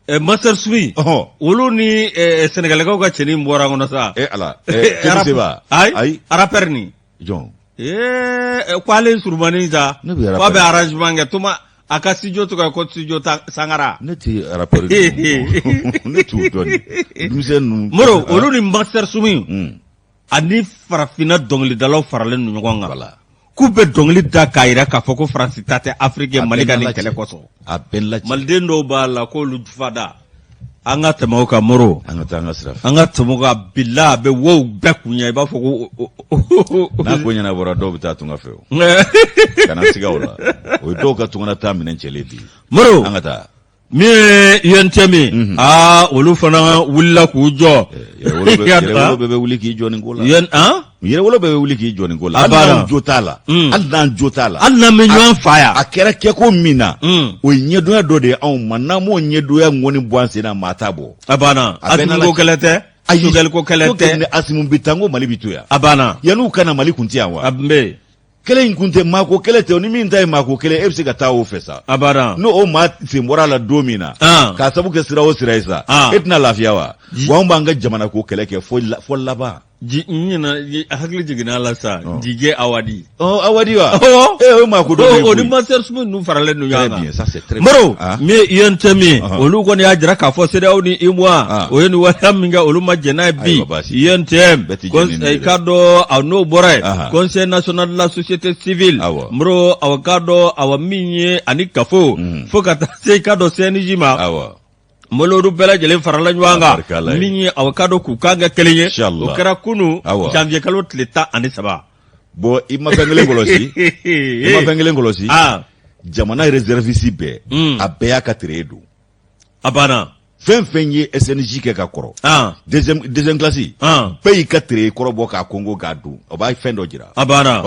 Eh, Master Sumi olu ni eh, Sɛnɛgalikaw ka cɛnin bɔra kɔnɔ sa e ala eh, Seba ayi rappeur nin jɔn ee ko ale surumani sa k'a bɛ arrangement kɛ tuma a ka studio tɔgɔ ye ko studio Sangara ne tɛ rappeur ne t'u dɔn denmisɛn ninnu Moro olu ni Master Sumi hmm. ani farafinna dɔnkilidalaw faralen don ɲɔgɔn kan Voilà. k'u bɛ dɔnkili da k'a yira k'a fɔ ko faransi ta tɛ afiriki ye mali ka nin kɛlɛ kosɔn a bɛɛ lajɛ maliden dɔw b'a la k'olu jufa da an ka tɛmɛ o kan moro an ka taa an ka sira fɛ an ka tɛmɛ o kan bila a bɛ wow bɛɛ kun ɲɛ i b'a fɔ ko n'a ko ɲɛnabɔra dɔw bɛ taa tunga fɛ o kana siga o la o ye dɔw ka tungana taa minɛn cɛlen di moro an ka taa min ye UNTM ye mhm. aa olu fana wulila k'u jɔ yɛrɛwolo bɛɛ bɛ wuli k'i jɔ nin ko la yɛrɛwolo bɛɛ bɛ wuli k'i jɔ nin ko la hali n'an jo t'a la mm. hali n'an jo t'a la hali n'an bɛ ɲɔgɔn fa yan a kɛra kɛko min na mm. o ye ɲɛdonya dɔ de ye anw ma n'an m'o ɲɛdonya ŋɔni bɔ an sen na maa t'a bɔ a banna Asimi ko kɛlɛ tɛ ayi Sogɛli ko kɛlɛ tɛ ni Asimi bɛ taa n ko Mali bɛ to yan a banna yan'u ka na Mali kun tɛ yan wa a bɛ yen kɛlɛ in kun tɛ maako kɛlɛ tɛ ni min ta ye maako kɛlɛ e bɛ se ka taa o fɛ sa a banna n'o o maa sen bɔra a la don min na ah. k'a sabu kɛ sira o sira ye sa ah. e tɛna lafiya wa wa anw b'an ka jamana ko kɛlɛ kɛ fo laban ji n ɲinɛ hakili jiginna a la sa Dijɛ Awadi ɔ Awadi wa ee o ye maa ko dɔn o ni Master Sumi ninnu faralen don ɲɔgɔn kan bien ça c'est très Moro min ye UNTM ye olu kɔni y'a jira k'a fɔ CEDEAO ni UEMOA o ye nin waleya min kɛ olu ma jɛn n'a ye bi UNTM i k'a dɔn a n'o bɔra yen Conseil national de la société civile Moro aw k'a dɔn awa min ye ani CAFO fo ka taa se i k'a dɔn CNJ ma Moro bɛɛ lajɛlen farala ɲɔgɔn kan min ye aw k'a dɔn k'u kan kɛ kelen ye o kɛra kunun janvier kalo tile 13 bon i ma fɛn kelen kɔlɔsi i ma fɛn kelen kɔlɔsi jamana réserviste bɛɛ hmm. a bɛɛ y'a ka tere don a banna fɛn fɛn ye SNJ kɛ ka kɔrɔ deuxième deuxième classe bɛɛ y'i ka tere kɔrɔ bɔ k'a kongo k'a don o b'a fɛn dɔ jira a banna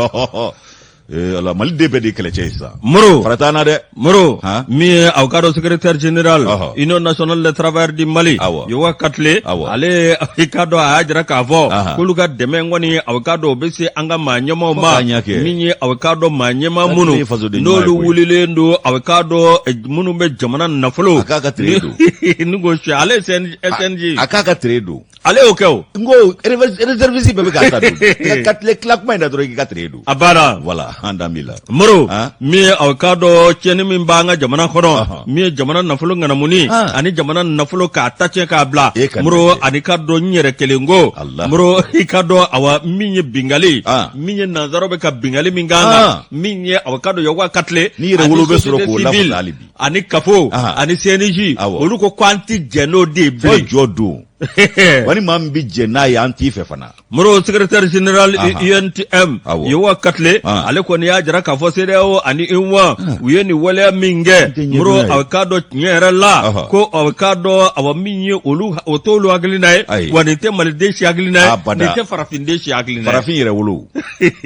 Ee ala mali den bɛɛ de ye kɛlɛcɛ ye sisan Moro fara t'an na dɛ Moro Han? min ye aw k'a dɔn secrétaire général Ɔhɔ. Union nationale des travailleurs du Mali Awɔ. Yowa Katile Awɔ. ale i k'a dɔn a y'a jira k'a fɔ Aha. k'olu ka dɛmɛ kɔni aw k'a dɔn o bɛ se an ka maa ɲɛmaaw Fo ma k'a ɲɛ kɛ. min ye aw k'a dɔn maa ɲɛmaa Katile minnu ye fasoden ɲuman ye n'olu koyi. wulilen don aw k'a dɔn eh, minnu bɛ jamana nafolo A k'a ka tere don. ni k'o suɲɛ ale ye SNJ a k'a ka tere don ale y'o kɛ o n ko réserviste bɛɛ bɛ k'a ta don ka tile tila kuma in na dɔrɔn i k'i ka tere don a banna voilà an dan b'i la Moro Han? min ye aw k'a dɔn tiɲɛni min b'an ka jamana kɔnɔ Ɔhɔn. min ye jamana nafolo ŋanamuni Han. ani jamana nafolo k'a ta tiɲɛ k'a bila E ka Moro nin kɛ. ani k'a dɔn n yɛrɛ kelen ko Allah. Moro i k'a dɔn awa min ye bingali Han. min ye nanzaraw bɛ ka bingali min k'an kan Han. min ye aw k'a dɔn Yakuba Katile Ni yɛrɛwolo ani bɛ sɔrɔ société k'o civile, lafasa hali bi. ani CAFO Ahan. ani CNJ Awɔ. olu ko ko an tɛ jɛn n'o de ye fo bilen jɔ don wa ni maa min bɛ jɛn n'a ye an t'i fɛ fana Moro secrétaire général Ahan. UNTM Awɔ. Yowa Katile Ah. ale kɔni y'a jira k'a fɔ CEDEAO ani UEMOA u ye nin waleya min kɛ N tɛ ɲɛ Moro dɔn n'a ye. aw k'a dɔn tiɲɛ yɛrɛ la Ɔhɔ. ko aw k'a dɔn awa min ye olu o t'olu hakilina ye Ayi. wa nin tɛ maliden si hakilina ye Abada. nin tɛ farafinden si hakilina ye farafin yɛrɛwolo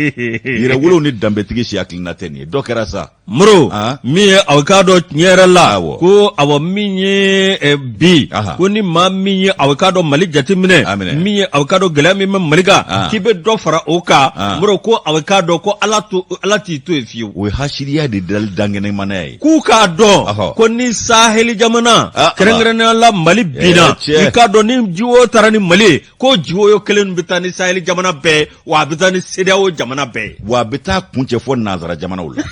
yɛrɛwolo ni danbetigi si hakilina tɛ nin ye dɔ kɛra sa Moro Ah. min ye aw k'a dɔn tiɲɛ yɛrɛ la Awɔ. ko awa min ye eh, bi Aha. ko ni maa min ye aw k'a dɔn Mali jateminɛ A minɛ. min ye aw k'a dɔn gɛlɛya min bɛ Mali kan Ah. k'i bɛ dɔ fara o kan Ah. Moro ko aw k'a dɔn ko Ala to Ala t'i to yen fiyewu o ye hasiriya de dali dankɛnɛmana ye k'u k'a dɔn Ɔhɔ. ko ni saheli jamana Ah, kɛrɛnkɛrɛnnenya la Mali binna cɛ. i k'a dɔn ni jiwoyo taara ni Mali ye ko jiwoyo kelen bɛ taa ni saheli jamana bɛɛ ye wa a bɛ taa ni CEDEAO jamana bɛɛ ye wa a bɛ taa kuncɛ fɔ nansara jamanaw la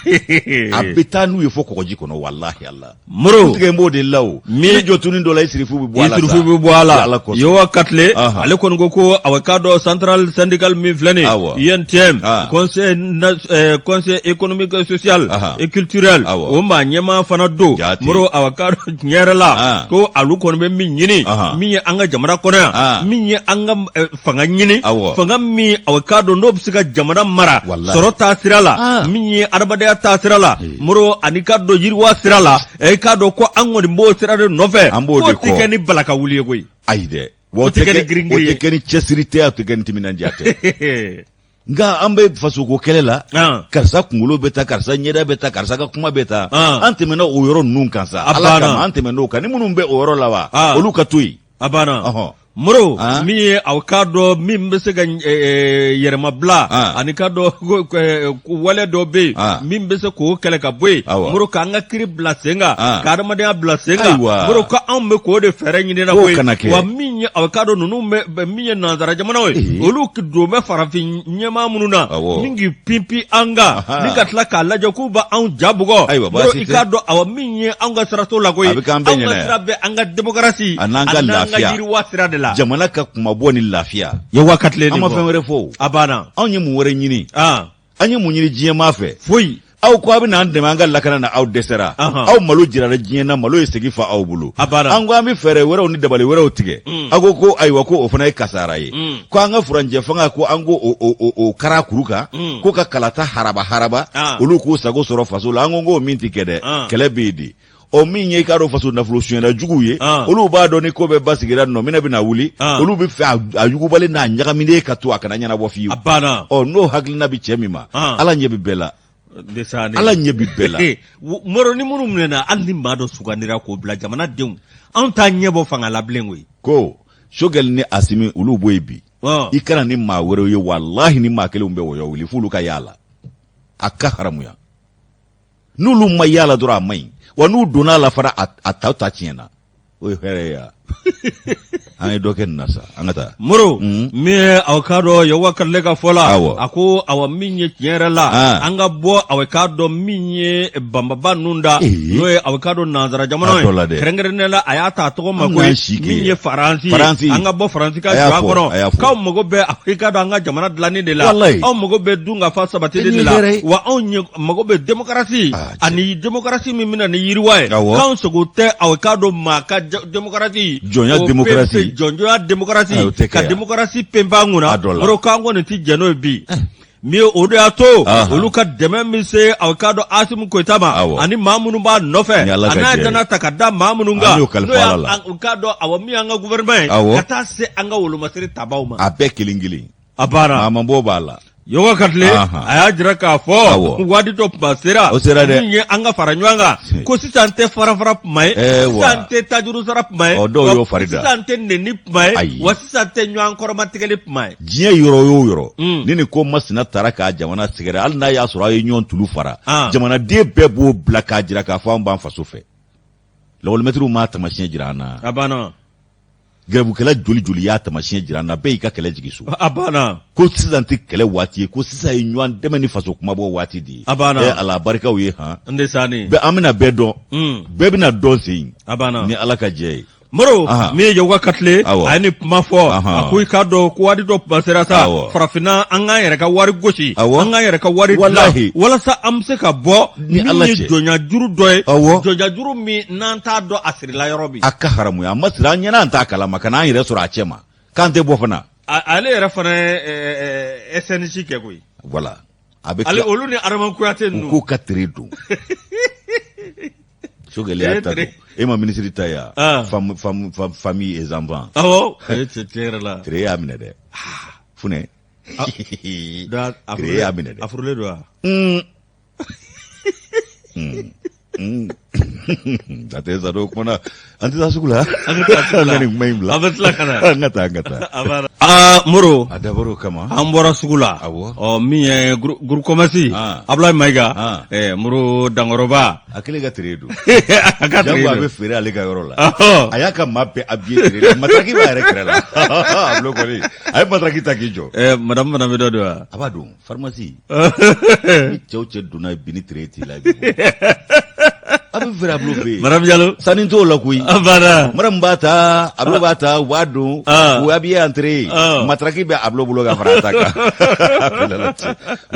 a bɛ taa n'u ye fɔ kɔgɔji kɔnɔ walahi ala Moro tigɛ n b'o de la o Min- ni jɔ tunin dɔ la i sirifu bɛ bɔ a la i sirifu bɛ bɔ a la ala Ala kosɔn. Yowa Katile ale kɔni ko ko awa k'a dɔn centrale syndicale min filɛ nin ye UNTM conseil conseil économique et social et culturel o maa ɲɛmaa fana don Moro awa k'a dɔn tiɲɛ yɛrɛ la ko alu kɔni bɛ min ɲini min ye an ka jamana kɔnɔ yan min ye an ka fanga ɲini fanga min awa k'a dɔn n'o bɛ se ka jamana mara sɔrɔ taa sira la min ye adamadenya taa sira la Moro ani k'a dɔn yiriwa sira la i k'a dɔn ko an kɔni b'o sira de nɔfɛ an b'o de k'o tɛ kɛ ni balaka wuli ye koyi ayi dɛ o tɛ kɛ ni girin-girin ye o tɛ kɛ ni cɛsiri tɛ a tɛ kɛ ni timinandiya tɛ nka an bɛ fasoko kɛlɛ la karisa kunkolo bɛ ta karisa ɲɛda bɛ ta karisa ka kuma bɛ ta an tɛmɛna o yɔrɔ ninnu kan sa ala kama an tɛmɛna o kan ni minnu bɛ o yɔrɔ la wa olu ka to yen a banna Moro min ye aw k'a dɔn min bɛ se ka yɛrɛmabila ani k'a dɔn wale dɔ bɛ yen min bɛ se k'o kɛlɛ ka bɔ yen Moro k'an ka kiri bila sen kan ka adamadenya bila sen kan Moro ko anw bɛ k'o de fɛɛrɛ ɲini na koyi wa min ye aw k'a dɔn ninnu bɛ min ye nansara jamanaw ye olu don bɛ farafin ɲɛmaa minnu na ni k'i pinpin an kan ni ka tila k'a lajɛ k'u bɛ anw ja bugɔ Moro i k'a dɔn awa min ye anw ka sira t'o la koyi a bɛ k'an bɛɛ ɲɛna sira bɛ an ka démocratie a n'an ka lafiya yiriwa sira de la jamana ka kunmabɔ ni lafiya Yowa Katile an ma fɛn wɛrɛ fɔ o a banna anw ye mun wɛrɛ ɲini an ye mun ɲini diɲɛmaa fɛ foyi aw ko a bɛ n'an dɛmɛ an ka lakana na aw dɛsɛra aw malo jirara diɲɛ na malo ye segi fa aw bolo a banna an ko an bɛ fɛɛrɛ wɛrɛw ni dabali wɛrɛw tigɛ aw ko ko ayiwa ko o fana ye kasara ye ko an ka furancɛ fanga ko an ko o kara kuru kan ko ka kalata haraba haraba olu k'u sago sɔrɔ faso la an ko k'o min tɛ kɛ dɛ kɛlɛ bɛ yen de ɔ min ye i k'a dɔn faso nafolo sonyɛla juguw ye olu b'a dɔn ni ko bɛɛ basigira nɔminɛ bɛna wuli olu bɛ fɛ a yugubalen n'a ɲagaminen ka to a kana ɲɛnabɔ fiyewu ɔ n'o hakilina bɛ cɛ min ma ala ɲɛ bɛ bɛɛ la ala ɲɛ bɛ bɛɛ la Moro ni minnu minɛna hali ni maa dɔ sugandira k'o bila jamanadenw anw t'a ɲɛbɔ fanga la bilen koyi ko Sogɛli ni Asimi olu bɔ yen bi i kana ni maa wɛrɛw ye walahi ni maa kelenw bɛ wɔyɔ wuli f'olu ka y'a la a ka haramuya n'olu ma y'a la dɔrɔn a man ɲi wa n'u donna a la fana a ta ta tiɲɛna o ye hɛrɛ ye an ye dɔ kɛ nin na sa an ka taa moro mm. min ye aw k'a dɔn yawa karile ka fɔ la a ko awa min ye tiɲɛ yɛrɛ la ah. an ka bɔ aw k'a dɔn min ye banbaba ninnu da n'o ye aw k'a dɔn nansara jamana ye kɛrɛnkɛrɛnnenya la a y'a ta a tɔgɔ ma ko min ye faransi ye an ka bɔ faransi ka jɔnya kɔnɔ k'aw mago bɛ aw k'a dɔn an ka jamana dilanni de la aw mago bɛ dunkafa sabatili de la wa anw mago bɛ démocratie ah, ani démocratie min bɛna ni yiriwa ye k'anw sago tɛ aw k'a dɔn maa ka démocratie jɔnya démocratie jɔnjɔnya démocratie ka démocratie pempe an kunna moro k'an kɔni ti jɛn n'o ye bi eh. min ye o de y'a to olu ka dɛmɛ min se aw k'a dɔn Asimi Goyita ma ani maa minnu b'a nɔfɛ a n'a dana ta ka da maa minnu kan n'o y'an k'a dɔn awa min y'an ka gouvernement ye ka taa se an ka wolomasiri tabaw ma a bɛɛ kelen kelen a banna maa ma bɔ b'a la Yowa Katile a y'a jira k'a fɔ waati dɔ tuma sera o sera dɛ min ye an ka fara ɲɔgɔn kan ko sisan tɛ fara fara tuma ye sisan tɛ tajuru sara tuma ye dɔw y'o fari da sisan tɛ nɛni tuma ye wa sisan tɛ ɲɔgɔn kɔrɔmatigɛli tuma ye diɲɛ yɔrɔ o yɔrɔ mm. ni nin ko masina taara k'a jamana sɛgɛrɛ hali n'a y'a sɔrɔ aw ye ɲɔgɔn tulu fara ah. jamanaden bɛɛ b'o bila k'a jira k'a fɔ an b'an faso fɛ lakɔlimɛtiriw m'a taamasiyɛn jira an na a banna gɛrɛbukɛla joli joli y'a taamasiyɛn jira an na bɛɛ y'i ka kɛlɛ jigin so a banna ko sisan tɛ kɛlɛ waati ye ko sisan ye ɲɔgɔn dɛmɛ ni faso kumabɔ waati de ye a banna ɛ ala barikaw ye han n de sani bɛɛ an bɛna bɛɛ dɔn mm. bɛɛ bɛna dɔn sen a banna ni ala ka jɛ ye Moro min ye Yakuba Katile a ye nin kuma fɔ a ko i k'a dɔn ko waati dɔ tuma sera sa farafinna an k'an yɛrɛ ka wari gosi an k'an yɛrɛ ka wari dilan walasa an bɛ se ka bɔ ni min ye jɔnya juru dɔ ye jɔnya juru min n'an t'a dɔn a sirila yɔrɔ min a ka haramuya a ma siri an ɲɛna an t'a kalama ka n'an yɛrɛ sɔrɔ a cɛ ma k'an tɛ bɔ fana ale yɛrɛ fana ye SNJ kɛ koyi voilà a bɛ ale olu ni Adama Kuyate ninnu u k'u ka tere don Sogɛli y'a ta don e ma minisiri ta ya femme femme famille et enfants awɔ tiɲɛ yɛrɛ la tere y'a minɛ dɛ funɛ tere y'a minɛ dɛ a furulen don wa A tɛ sa o kumana an tɛ taa sugu la an ka nin kuma in bila an bɛ tila ka na an ka taa an ka taa aa Moro a dabɔra o kama an bɔra sugu la ɔ min ye groupe commerce Abulayi Mayiga Moro Dankɔrɔba a kelen ka tere don a ka tere don a bɛ feere ale ka yɔrɔ la a y'a ka maa bɛɛ habillé tere la mataraki b'a yɛrɛ kɛrɛ la a bulon kɔni a ye mataraki ta k'i jɔ madame fana bɛ dɔ don wa a b'a dɔn pharmacie ni cɛw cɛ donna bi ni tere t'i la a bɛ feere a bolo fɛ yen. Madame Diallo. Sanni t'o la koyi. A banna. Madame b'a ta, Ablo b'a ta, u b'a don. Ah. U habillé entrée. Ah. Matraque bɛ Ablo bolo ka fara a ta kan.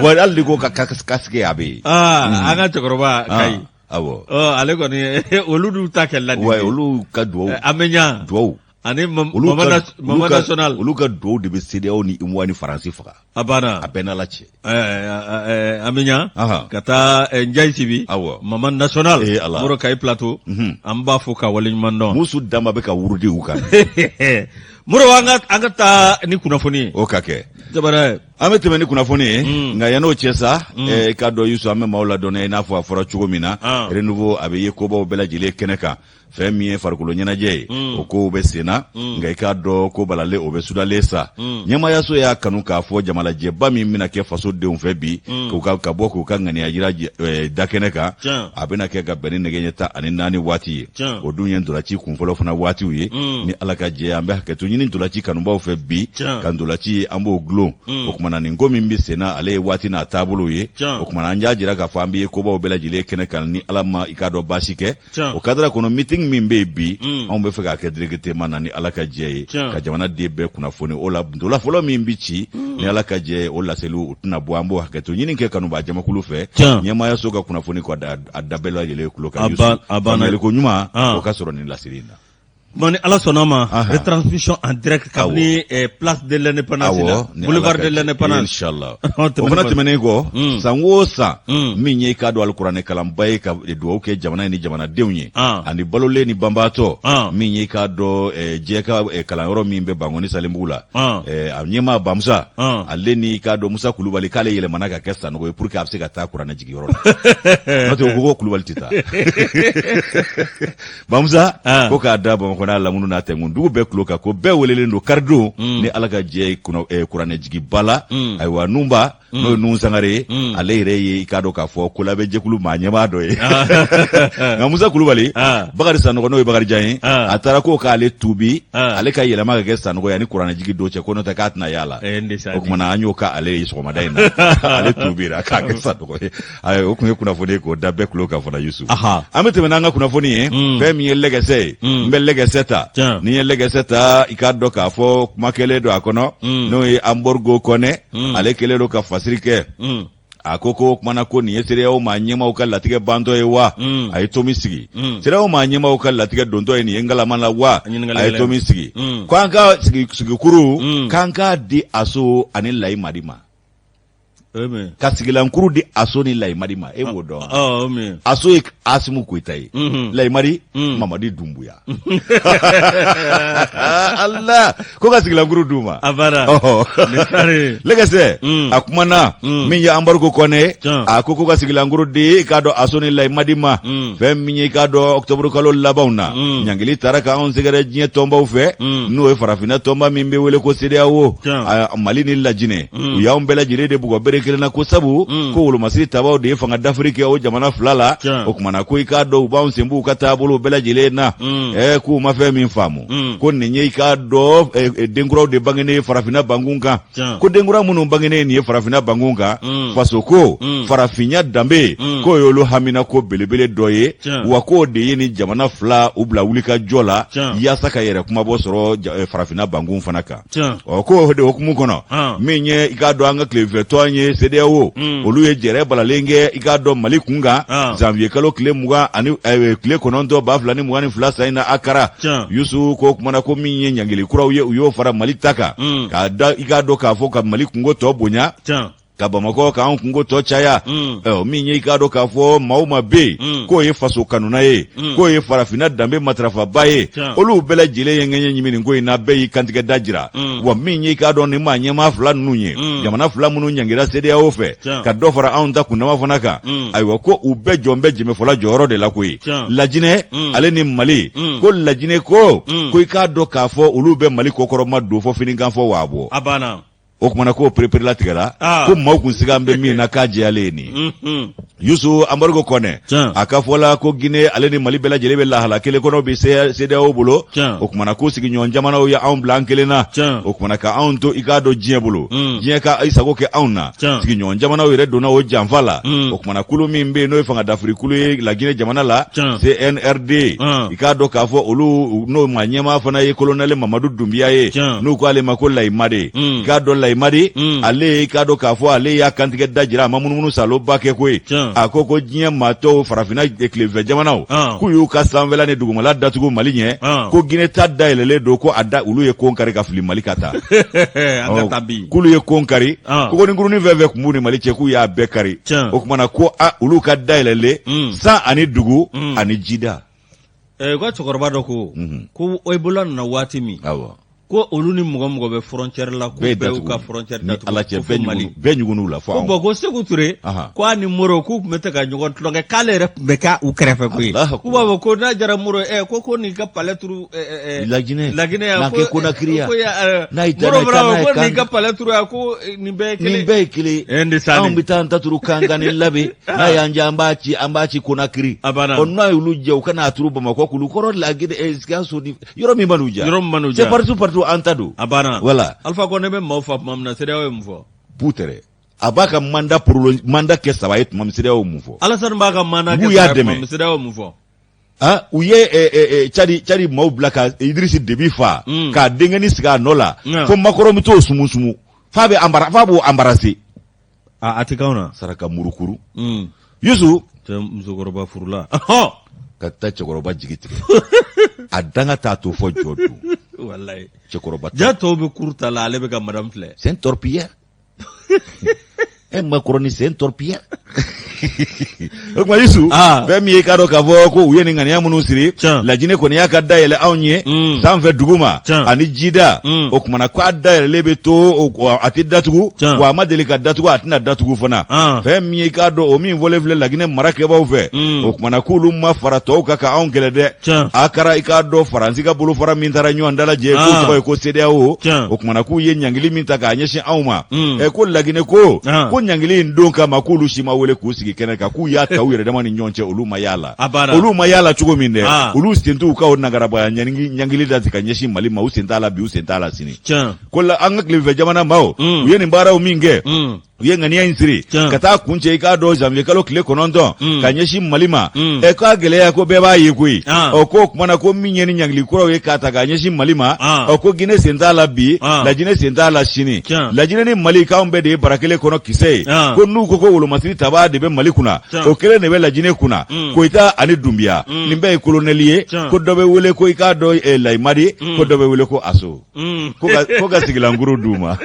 Wa hali ni ko ka casque a bɛ yen. Aa, an ka cɛkɔrɔba Kayi. Awɔ. Ɔ, ale kɔni olu d'u ta kɛ ladi. Wa olu ka duwawu. An bɛ ɲa. Duwawu. Ani Olu mama ka mama olu ka national. olu ka duwawu de bɛ CEDEAO ni UMOA ni Faransi faga. A banna. A bɛɛ n'Ala cɛ. An bɛ ɲa Ahan. ka taa Njayi Sibi. Awɔ. Mama national. Ee Ala. Moro Kayi plateau. An b'a fo ka waleɲuman dɔn. Musu Danba bɛ ka wurudi u kan. Moro an ka taa ni kunnafoni ye. O ka kɛ. Jabara. An bɛ tɛmɛ ni kunnafoni ye nka yann'o cɛ sa i k'a dɔn Yusu an bɛ maaw ladɔnniya i n'a fɔ a fɔra cogo min na renouveau a bɛ ye kobaw bɛɛ lajɛlen kɛnɛ kan fɛn min ye farikolo ɲɛnajɛ ye o kow bɛ sen na nka i k'a dɔn ko balalen o bɛ sudalen sa ɲɛmaayaso y'a kanu k'a fɔ jamalajɛba min bɛna kɛ fasodenw fɛ bi k'u ka ka bɔ k'u ka ŋaniya jira da kɛnɛ kan a bɛna kɛ ka bɛn ni nɛgɛ ɲɛ 14 waati ye o dun ye ntolaci kunfɔlɔ fana waatiw ye ni ala ka jɛ an bɛ hakɛto ɲini ntolaci kanubaw fɛ bi ka ntolaci an b'o gulon o kumana nin ko min bɛ sen na ale ye waati n'a taabolo ye o kumana an y'a jira k'a fɔ an bɛ ye kobaw bɛɛ lajɛlen kɛnɛ kan ni ala ma i k'a dɔn baasi kɛ o kadara kɔnɔ meeting min bɛ yen bi anw bɛ fɛ k'a kɛ directement na ni ala ka jɛ ye ka jamanaden bɛɛ kunnafoni o la ntola fɔlɔ min bɛ ci ni ala ka jɛ ye o laseliw u tɛna bɔ an b'o hakɛto ɲini kɛ kanubaa jamakulu fɛ ɲɛmaayaso ka kunnafoni ko a da bɛɛ lajɛlen tulo kan faamuyaliko ɲuman o ka sɔrɔ nin laseli in na. Bon, ni ala sɔnna ma retransmission en direct kabini place de l'indépendance la boulevard de l'indépendance inchallah o fana tɛmɛnen kɔ san o san min ye i k'a dɔn alikuranɛ kalanba ye ka dugawu kɛ jamana in ni jamanadenw ye ani balolen ni banbaatɔ min ye i k'a dɔn jɛ ka kalanyɔrɔ min bɛ Bankɔni Salenbugu la a ɲɛmaa Bamusa ale ni i k'a dɔn Musa Kulubali k'ale yɛlɛmana ka kɛ Sanogo ye pour que a bɛ se ka taa kuranɛ jigiyɔrɔ la n'o tɛ o ko Kulubali tɛ taa Bamusa ah. ko k'a da Bamakɔ n'a lamunu n'a tɛnkun dugu bɛɛ tulo kan ko bɛɛ welelen don karidon mm. ni Ala ka jɛ eh, kuranɛjigiba la mm. ayiwa Nunba mm. n'o ye Nun Sangare ye ale yɛrɛ ye i k'a dɔn k'a fɔ kolabɛn jɛkulu maa ɲɛmaa dɔ ye ah. nka Musa Kulubali ah. Bakari Sanɔgɔ n'o ye Bakarijan ye a taara ko k'ale tuubi ale ka yɛlɛma ka kɛ Sanɔgɔ ye ani kuranɛjigi don cɛ ko n'o tɛ k'a tɛna y'a la eh, o tuma na an y'o k'ale ye sɔgɔmada in na ale tuubira k'a kɛ Sanɔgɔ ye Ayi o tun ye kunnafoni ye k'o da bɛɛ tulo kan fana Yusu. Aha. An bɛ tɛmɛ n'an ka kunnafoni ye. Fɛn min ye lɛgɛsɛ ye. N bɛ lɛgɛsɛ ta. Tiɲɛ. Ni n ye lɛgɛsɛ ta i k'a dɔn k'a fɔ kuma kɛlen don a kɔnɔ. N'o ye Anbɔrigo Kɔnɛ. Ale kɛlen don ka fasiri kɛ. A ko ko o kumana ko nin ye CEDEAO maa ɲɛmaaw ka latigɛ bantɔ ye wa? A ye tomi sigi. CEDEAO maa ɲɛmaaw ka latigɛ dontɔ ye nin ye ngalama la wa? Ɲininkali A ye gɛlɛn. tomi sigi. Ko an ka sigi sigikuru k'an k'a di Aso ani Layi Madi ma. ka sigilankuru di aso ni layimadi ma e b'o dɔn aso ye asimu koyita ye mhm. layimadi mm. mamadi dunbuya ala ko ka sigilankuru d'u ma lɛgɛsɛ mm. a kumana mm. min ye anbariko kɔnɛ ye a ko ko ka sigilankuru di i k'a dɔn aso ni layimadi ma fɛn min ye i k'a dɔn ɔkutɔburu kalo labanw na ɲangili taara ka anw sɛgɛrɛ diɲɛ tɔnbaw fɛ n'o ye farafinna tɔnba min bɛ wele ko CEDEAO mali ni lajinɛ mm. u y'anw bɛɛ lajɛlen de bugɔ bere kelen na ko sabu mm. ko wolomasiri tabaw de ye fanga dafiri kɛ o jamana fila la o kumana ko i k'a dɔn u b'anw sen b'u ka taabolo bɛɛ lajɛlen na mm. ɛ k'u ma fɛn min faamu ko nin ye i k'a dɔn eh, eh, denkuraw de bangenen ye farafinna bankun kan ko denkura minnu bangenen nin ye farafinna bankun kan faso ko farafinya danbe k'o y'olu hamina ko belebele dɔ ye wa k'o de ye ni jamana fila u bila wulikajɔ la yaasa ka yɛrɛ kumabɔ sɔrɔ eh, farafinna bankun fana kan ɔ ko de hukumu kɔnɔ min ye i k'a dɔn an ka tileganfɛ tɔn ye CEDEAO mm. olu ye jɛrɛ balalen kɛ i k'a dɔn Mali kun kan janvier kalo tile mugan ani eh, tile kɔnɔntɔn 2022 san in na Akara Yusu ko kumana ko min ye ɲangili kuraw ye u y'o fara Mali ta kan mm. k'a da i k'a dɔn k'a fɔ ka Mali kunko tɔ bonya ka bamakɔ k'an kunko tɔ caya mm. min ye i k'a dɔn k'a fɔ maa o maa bɛ yen mm. k'o ye faso kanuna ye mm. k'o ye farafinna danbe matarafaba ye olu bɛɛ lajɛlen ye ŋɛɲɛ ɲimi nin ko in na bɛɛ y'i kantigɛ da jira wa min ye i k'a dɔn ni maa ɲɛmaa fila ninnu ye jamana fila minnu ɲangira CEDEAO fɛ ka dɔ fara anw ta kundama fana kan ayiwa ko u bɛɛ jɔn bɛ jɛmɛfɔla jɔyɔrɔ de la koyi lajinɛ ale ni mali ko lajinɛ ko ko i k'a dɔn k'a fɔ olu bɛ mali kɔkɔrɔma don fɔ finikan fɔ waa bɔ o kumana k'o pereperelatigɛra ah. ko maaw kun siga bɛ min na k'a jɛyalen ye nin ye mhm. Yusu embargo kɔnɛ a ka fɔ la ko Guinée ale ni Mali bɛɛ lajɛlen bɛ lahala kelen kɔnɔ bi CEDEAO bolo o kumana ko sigiɲɔgɔn jamanaw ye anw bila an kelen na o kumana ka anw to i k'a dɔn diɲɛ bolo mm. diɲɛ ka i sago kɛ anw na sigiɲɔgɔn jamanaw yɛrɛ donna o janfa la mm. o kumana kulu min bɛ yen n'o ye fanga dafiri kulu ye Laginɛ jamana la CNRD i k'a dɔn k'a fɔ olu n'o maa ɲɛmaa fana ye kolonɛli Mamadu Dunbiya ye n'u ko ale ma ko Layimade i k'a dɔn Layimade ale i k'a dɔn k'a fɔ ale y'a kantigɛ da jira a ma munumunu saloba kɛ koyi a ko ko diɲɛ maa tɔw farafinna tilefinfɛ jamanaw k'u y'u ka sanfɛla ni dugumala datugu Mali ɲɛ ko Gine ta dayɛlɛlen don ko a da olu ye kon kari ka fili Mali ka taa k'olu ye kon kari kogoninkurunin fɛn fɛn tun b'u ni Mali cɛ k'u y'a bɛɛ kari o kumana ko olu ka dayɛlɛlen san ani dugu ani jida u ka cɛkɔrɔba dɔ ko ko Ebola nana waati min ko olu ni mɔgɔ mɔgɔ bɛ frontière la k'u bɛɛ y'u ka frontière datugu ala cɛ bɛɛ ɲugunn'u la fo bon ko Seku Ture ko a ni Moro k'u tun bɛ to ka ɲɔgɔn tulonkɛ k'ale yɛrɛ tun bɛ kɛ u kɛrɛfɛ koyi k'u b'a fɔ ko n'a diyara Moro ko n'i ka palais turu Laginɛ Laginɛ yan ko Konakiri yan n'a y'i Moro fana ko n'i ka palais turu yan ko nin bɛɛ ye kelen nin bɛɛ ye kelen anw bɛ taa an ta turu Kankan ni Labe n'a y'an diya an b'a ci an b'a ci Konakiri ɔ n'a y'olu diya u ka n'a turu Bamakɔ Kulukɔrɔ Laginɛ Sikaso ni yɔrɔ min man'u diya yɔrɔ min man'u diya c'est partout partout an ta don a banna voilà Alpha Condé bɛ maaw fa tuma min na CEDEAO ye mun fɔ putere a b'a ka mandat prolongé mandat kɛ saba ye tuma min CEDEAO mun fɔ Alassane b'a ka mandat kɛ saba ye tuma min CEDEAO mun fɔ ah u ye Cadi Cadi maaw bila ka Idrisi Debi fa k'a denkɛnin sigi a nɔ la fo Macron bɛ t'o sumu sumu f'a bɛ embarras f'a b'o embarrasser a tɛ k'anw na saraka murukuru Yusu musokɔrɔba furula ka taa cɛkɔrɔba jigi tigɛ a danga t'a to fɔ jɔ don walayi cɛkɔrɔba ja tɔw bɛ kuru ta la ale bɛ ka madame filɛ c'est un torpilleur un Macroniste c'est un torpilleur o tuma Yusu ah. fɛn min ye i k'a dɔn k'a fɔ ko u ye nin ŋaniya minnu siri Lajinɛ kɔni y'a ka dayɛlɛ anw ye mm. sanfɛ duguma ani jida mm. o kumana ko a dayɛlɛlen bɛ to a tɛ datugu wa a ma deli ka datugu a tɛna datugu fana ah. fɛn min ye i k'a dɔn o min fɔlen filɛ Laginɛ marakɛbaaw fɛ mm. o kumana k'olu ma fara tɔw kan ka anw kɛlɛ dɛ a kɛra i k'a dɔn Faransi ka bolofara min taara ɲɔgɔn dalajɛ k'o ah. tɔgɔ ye ko CEDEAO o kumana k'u ye ɲangili min ta k'a ɲɛsin anw ma mm. ɛ ko Laginɛ ko ah. ko ɲangili in don kama k'olu si ma wele k'u sigi kɛnɛ kan k'u y'a ta u yɛrɛ dama ni ɲɔgɔn cɛ olu ma y'a la olu ma y'a la cogo min dɛ ah. olu sen t'u ka o nangarabaya ɲangili da ka ɲɛsin Mali ma u sen t'a la bi u sen t'a la sini ko la an ka tilefinfɛ jamana maaw mm. u ye nin baaraw min kɛ mm. u ye ŋaniya in siri ka taa kuncɛ i k'a dɔn janvier kalo tile 9 mm. ka ɲɛsin mali ma mm. ɛ k'a gɛlɛya ko bɛɛ b'a ye koyi ah. ɔ k'o kumana ko min ye ni ɲangili kuraw ye k'a ta k'a ɲɛsin mali ma ah. ɔ ko gine sen t'a la bi ah. lajinɛ sen t'a la sini lajinɛ ni mali k'anw bɛɛ de ye bara kelen kɔnɔ kisɛ ye ko n'u ko ko wolomasiri tabaa de bɛ mali kunna o kelen de bɛ lajinɛ kunna mm. koyita ani dunbiya nin bɛɛ ye kolonɛli ye ko dɔ bɛ wele ko i k'a dɔn eh, layimadi ko dɔ bɛ wele ko aso ko ka sigilankuru d'u ma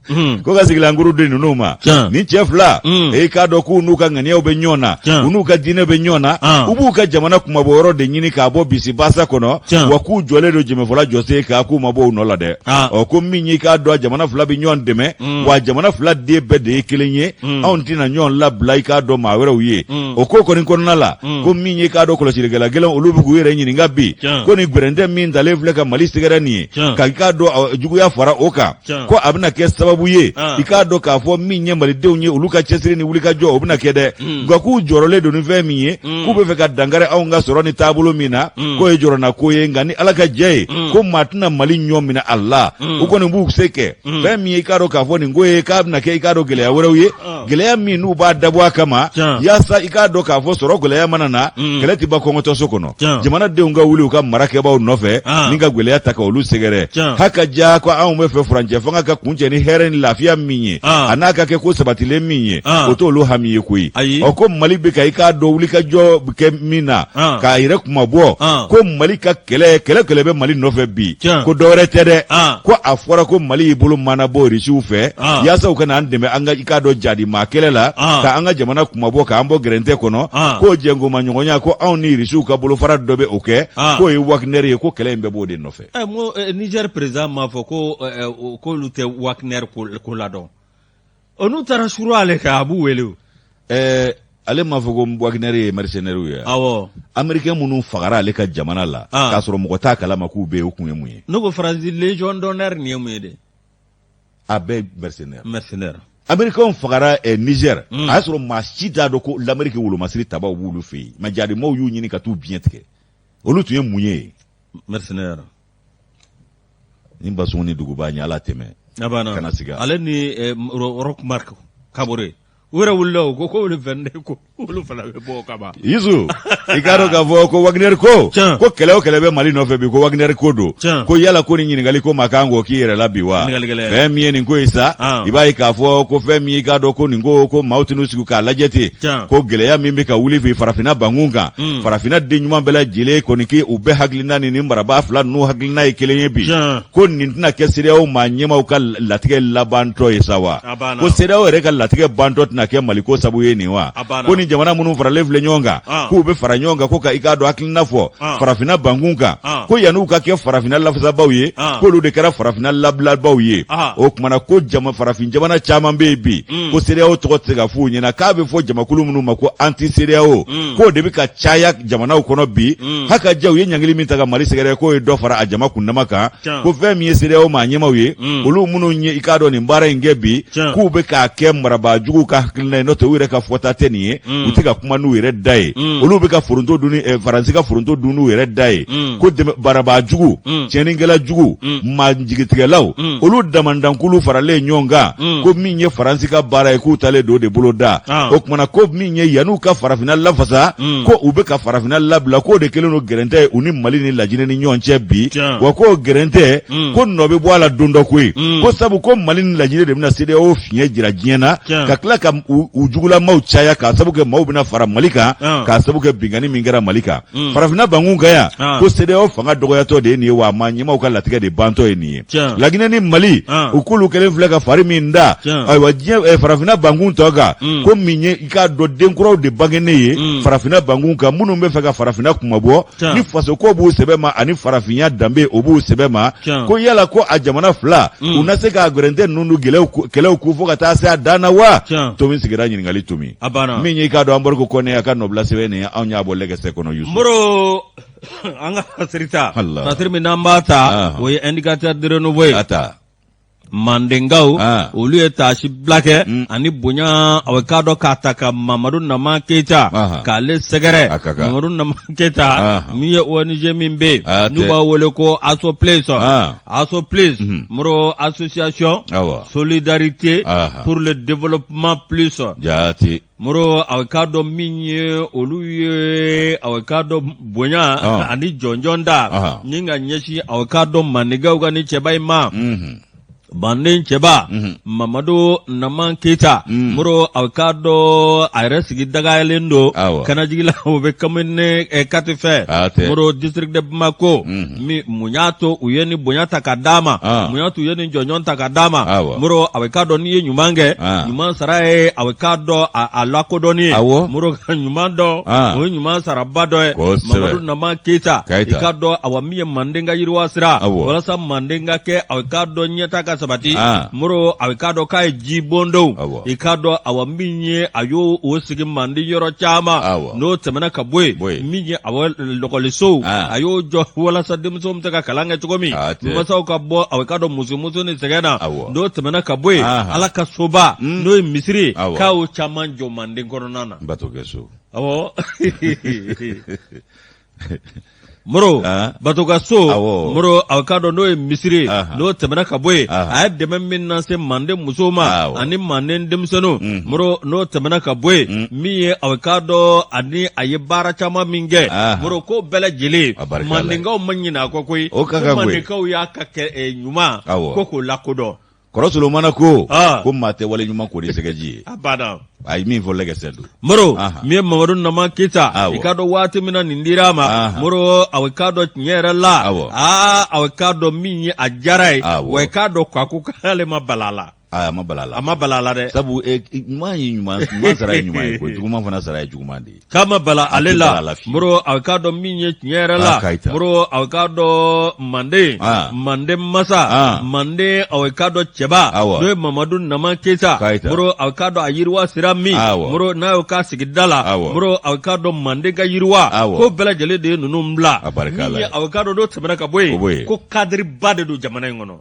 mm. ko ka sigilankuru di ninnu ma nin cɛ fila mm. e k'a dɔn k'u n'u ka ŋaniyaw bɛ ɲɔgɔn na u n'u ka diinɛ bɛ ɲɔgɔn na ah. u b'u ka jamana kunmabɔ yɔrɔ de ɲini k'a bɔ bisibasa kɔnɔ wa k'u jɔlen don jɛmɛfɔla jɔsen kan k'u ma bɔ u nɔ la dɛ ah. ɔ ko min y'i k'a dɔn jamana fila bɛ ɲɔgɔn dɛmɛ mm. wa jamana fila den bɛɛ de ye kelen ye anw tɛna ɲɔgɔn labila i k'a dɔn maa wɛrɛw ye o ko kɔni kɔnɔna la ko min y'i k'a dɔn kɔlɔsilikɛla gɛlɛn olu bɛ k'u yɛrɛ ɲininka bi ko nin gɛrɛntɛ min talen filɛ ka Mali sɛgɛrɛ nin ye ka i k'a dɔn juguya fara o kan ko a bɛna kɛ sababu ye i k'a dɔn k'a fɔ min ye malidenw ye olu ka cɛsiri ni wulikajɔ o bɛna kɛ dɛ nka k'u jɔrɔlen don ni fɛn min ye k'u bɛ fɛ ka dankari anw ka sɔrɔ ni taabolo min na k'o ye jɔrɔna ko ye nka ni Ala ka jɛ ye ko maa tɛna Mali ɲɔ minɛ a la u kɔni b'u se kɛ fɛn min ye i k'a dɔn k'a fɔ nin ko ye k'a bɛna kɛ i k'a dɔn gɛlɛya wɛrɛw ye gɛlɛya min n'u b'a dabɔ a kama yaasa i k'a dɔn k'a fɔ sɔrɔ gɛlɛya mana na mm. kɛlɛ tɛ ban kɔngɔtɔso kɔnɔ jamanadenw ka wuli u ka marakɛbaaw nɔfɛ ah. ni ka gɛlɛya ta ka olu sɛgɛrɛ haka ja ko anw bɛ fɛ furancɛ fanga ka kuncɛ ni hɛrɛ ni lafiya min ye ah. a n'a ka kɛ ko sabatilen min ye ah. o t'olu hami ye koyi ɔ ko mali bɛ ka i k'a dɔn wulikajɔ kɛ min na k'a yɛrɛ kunmabɔ ko mali ka kɛlɛ kɛlɛ kɛlɛ bɛ mali nɔfɛ bi ko dɔwɛrɛ tɛ dɛ ko a fɔra ko mali y'i bolo maanabɔ irisiw fɛ yaasa u ka na an dɛmɛ an ka i k'a dɔn jadi maa kɛlɛ la ka an ka jamana kunmabɔ k'an bɔ gɛrɛntɛ kɔnɔ k'o jɛnkomaɲɔgɔnya ko anw ni irisiw ka bolofara dɔ bɛ o kɛ k'o ye Wagner ye ko kɛlɛ in bɛɛ b'o de nɔfɛ. Niger président m'a fɔ ko k'olu tɛ Wagner ko la dɔn. O n'u taara suru ale kan a b'u wele o. Ɛɛ ale m'a fɔ ko Wagner ye mercenaires ye awɔ américain minnu fagara ale ka jamana la ah. k'a sɔrɔ mɔgɔ t'a kalama k'u bɛ yen o kun ye mun ye ne ko faransi légion d'honneur nin ye mun ye de a bɛɛ mercenaire mercenaire Américains fagara Niger a y'a sɔrɔ maa si t'a dɔn ko l'Amérique wolomasiri tabaw b'olu fɛ yen, mais jadimaw y'u ɲini ka t'u biɲɛ tigɛ. Olu tun ye mun ye? Mercenaire. Ni Bazoum ni duguba ɲɛ, Ala tɛmɛ. A banna. Kana siga. Ale ni Roch Marc Kabore, u yɛrɛ wulila o ko k'olu fɛn ko olu fana bɛ bɔ o kama. Yusu, i k'a dɔn k'a fɔ ko Wagner ko ko kɛlɛ o kɛlɛ bɛ Mali nɔfɛ bi, ko Wagner ko don. Ko yala ko nin ɲininkali ko maa kan k'o k'i yɛrɛ la bi wa? Fɛn min ye nin ko ye sa, i b'a ye k'a fɔ ko fɛn min i k'a dɔn ko nin ko ko maaw tɛn'u sigi k'a lajɛ ten, ko gɛlɛya min bɛ ka wuli bi farafinna bankun kan, farafinna den ɲuman bɛɛ lajɛlen kɔni k'i u bɛɛ hakilina ni nin marabaa fila ninnu hakilina ye kelen ye bi, ko nin tɛna kɛ CEDEAO maa ɲɛmaaw ka latigɛ labantɔ ye sa wa? Ko CEDEAO yɛrɛ ka latigɛ bantɔ tɛna kɛ Maliko sabu ye nin wa? Ko ni jamana minnu faralen filɛ ɲɔgɔn kan, k'u bɛ fara ɲɔgɔn kan ko ka i k'a dɔn hakilina fɔ farafinna bankun kan, ko yann'u ka kɛ farafinna lafasabaw ye, k'olu de kɛra farafinna labilabaw ye. O tuma na ko jama farafin jamana caman bɛ yen bi, ko CEDEAO tɔgɔ tɛ se ka f'u ɲɛna, k'a bɛ fɔ jamakulu minnu ma ko anti CEDEAO, k'o de bɛ ka caya jamanaw kɔnɔ bi. Haka ja u ye ɲangili min ta ka Mali sɛgɛrɛ, k'o ye dɔ fara a jama kundama kan. Ko fɛn min ye CEDEAO maa ɲɛmaaw ye, olu minnu ye i k'a dɔn nin baara in kɛ bi, k'u bɛ k'a kɛ marabaa juguw ka hakilina ye, n'o tɛ u yɛrɛ ka fɔta tɛ nin ye. U tɛ ka kuma n'u yɛrɛ da ye, olu bɛ ka foronto dun ni Faransi ka foronto dun n'u yɛrɛ da ye. Ko marabaa jugu, tiɲɛnikɛla jugu, maa jigitigɛlaw, olu damandankulu faralen ɲɔgɔn kan, ko min ye Faransi ka baara ye, k'u talen don de bolo da. O tuma na ko min ye yann'u ka farafinna lafasa, ko u bɛ ka farafinna labila, k'o de kɛlen don gɛrɛntɛ ye u ni Mali ni Lajinɛ ni ɲɔgɔn cɛ bi. Wa k'o gɛrɛntɛ, ko nɔ bɛ bɔ a la don dɔ koyi, ko sabu ko Mali ni Lajinɛ de bɛna CEDEAO fiɲɛ jira diɲɛ na, ka tila ka u jugulamaw caya, k'a sabu kɛ maaw bɛna fara Mali kan, k'a sabu kɛ binkanni min kɛra Mali kan farafinna bankun kan yan. Ko CEDEAO fanga dɔgɔyatɔ de ye nin ye, wa a maa ɲɛmaaw ka latigɛ de bantɔ ye nin ye. Laginɛ ni Mali, u k'olu kɛlen filɛ ka fari min da, ayiwa, diɲɛ farafinna bankun tɔ kan, ko min ye i k'a dɔn denkuraw de bangenen ye farafinna bankun kan, minnu bɛ fɛ ka farafinna kunmabɔ ni fasoko b'u sɛbɛ ma ani farafinya danbe o b'u sɛbɛ ma, ko yala ko a jamana fila u na se k'a gɛrɛntɛ ninnu kɛlɛw kun fo ka taa se a dan na wa? Tomi sigira ɲininkali tomi min ye i k'a dɔn Anbariko Kɔnɛ a ka nɔbila sɛbɛn nin ye, anw y'a bɔ lɛgɛsɛ kɔnɔ, Yusu. Moro, an ka fasiri ta, fasiri min n'an b'a ta, o ye Indicateur du renouveau ye. A ta. Mandenkaw, olu ye taasi bila kɛ ani bonya, a k'a dɔn k'a ta ka Mamadu Nama Keyita k'ale sɛgɛrɛ. Mamadu Nama Keyita min ye ONG min bɛ yen n'u b'a wele ko ASOPLS, ASOPLS Moro, Association Solidarité pour le Développement Plus. Jaati. Moro, a k'a dɔn min ye olu ye, a k'a dɔn bonya ani jɔnjɔn da ni ka ɲɛsin, a k'a dɔn mandenkaw ka ni cɛba in ma, manden cɛba Mamadu Nama Keyita. Moro, a k'a dɔn a yɛrɛ sigi dagayɛlen don Kanajigila, o bɛ commune 4 fɛ, Moro, district de Bamako. Min mun y'a to u ye ni bonya ta ka d'a ma? Mun y'a to u ye ni jɔnjɔn ta ka d'a ma? Moro, a bɛ k'a dɔn n'i ye ɲuman kɛ, ɲuman sara ye a bɛ k'a dɔn a lakodɔnni ye. Moro, ka ɲuman dɔn, o ye ɲuman saraba dɔ ye. Mamadu Nama Keyita, i k'a dɔn, awa, min ye manden ka yiriwa sira, walasa manden ka kɛ, a bɛ k'a dɔn ɲɛtaa ka sabati. Moro, a bɛ k'a dɔn k'a ye ji bɔndonw, i k'a dɔn, awa, min ye a y'o o sigi manden yɔrɔ caman. N'o tɛmɛna ka bɔ yen, min ye, awa, lɔkɔlisow, a y'o jɔ walasa denmisɛnw bɛ se ka kalan kɛ cogo min, masaw ka bɔ, a k'a dɔn, musomuso ni sɛgɛn na. N'o tɛmɛna ka bɔ yen, Ala ka soba, n'o ye misiri ye, k'a y'o caman jɔ manden kɔnɔna na. Batokɛso. Awɔ. Moro, batokɛso. Moro, a k'a dɔn n'o ye misiri ye. N'o tɛmɛna ka bɔ yen, a ye dɛmɛ min lase manden musow ma ani manden denmisɛnninw. Moro, n'o tɛmɛna ka bɔ yen, min ye, a k'a dɔn, ani a ye baara caman min kɛ, Moro, k'o bɛɛ lajɛlen, mandenkaw ma ɲinɛ a kɔ koyi. Mandenkaw y'a ka kɛ ɲuman ko k'o lakodɔn. Kɔrɔ Solomana ko ko maa tɛ wale ɲuman ko ni sɛgɛji ye. A banna. A ye min fɔ lɛgɛsɛ don. Moro, min ye Mamadu Nama Keyita, i k'a dɔn waati min na nin dira a ma, Moro, a k'a dɔn tiɲɛ yɛrɛ la, aa, a k'a dɔn min ye a diyara ye, wa i k'a dɔn k'a ko k'ale ma bala a la. A ma bala a la. A ma bala a la dɛ. Sabu ɲuman ye ɲuman, ɲuman sara ye ɲuman ye koyi, juguman fana sara ye juguman de ye. K'a ma bala ale la. Moro, a k'a dɔn min ye tiɲɛ yɛrɛ la, Moro, a k'a dɔn manden, manden masa, manden, a k'a dɔn cɛba, n'o ye Mamadu Nama Keyita. Moro, a k'a dɔn a yiriwa sira min, Moro, n'a y'o k'a sigida la, Moro, a k'a dɔn manden ka yiriwa ko bɛɛ lajɛlen de ye ninnu bila. Min ye, a k'a dɔn, n'o tɛmɛna ka bɔ yen, ko kadiriba de don jamana in kɔnɔ.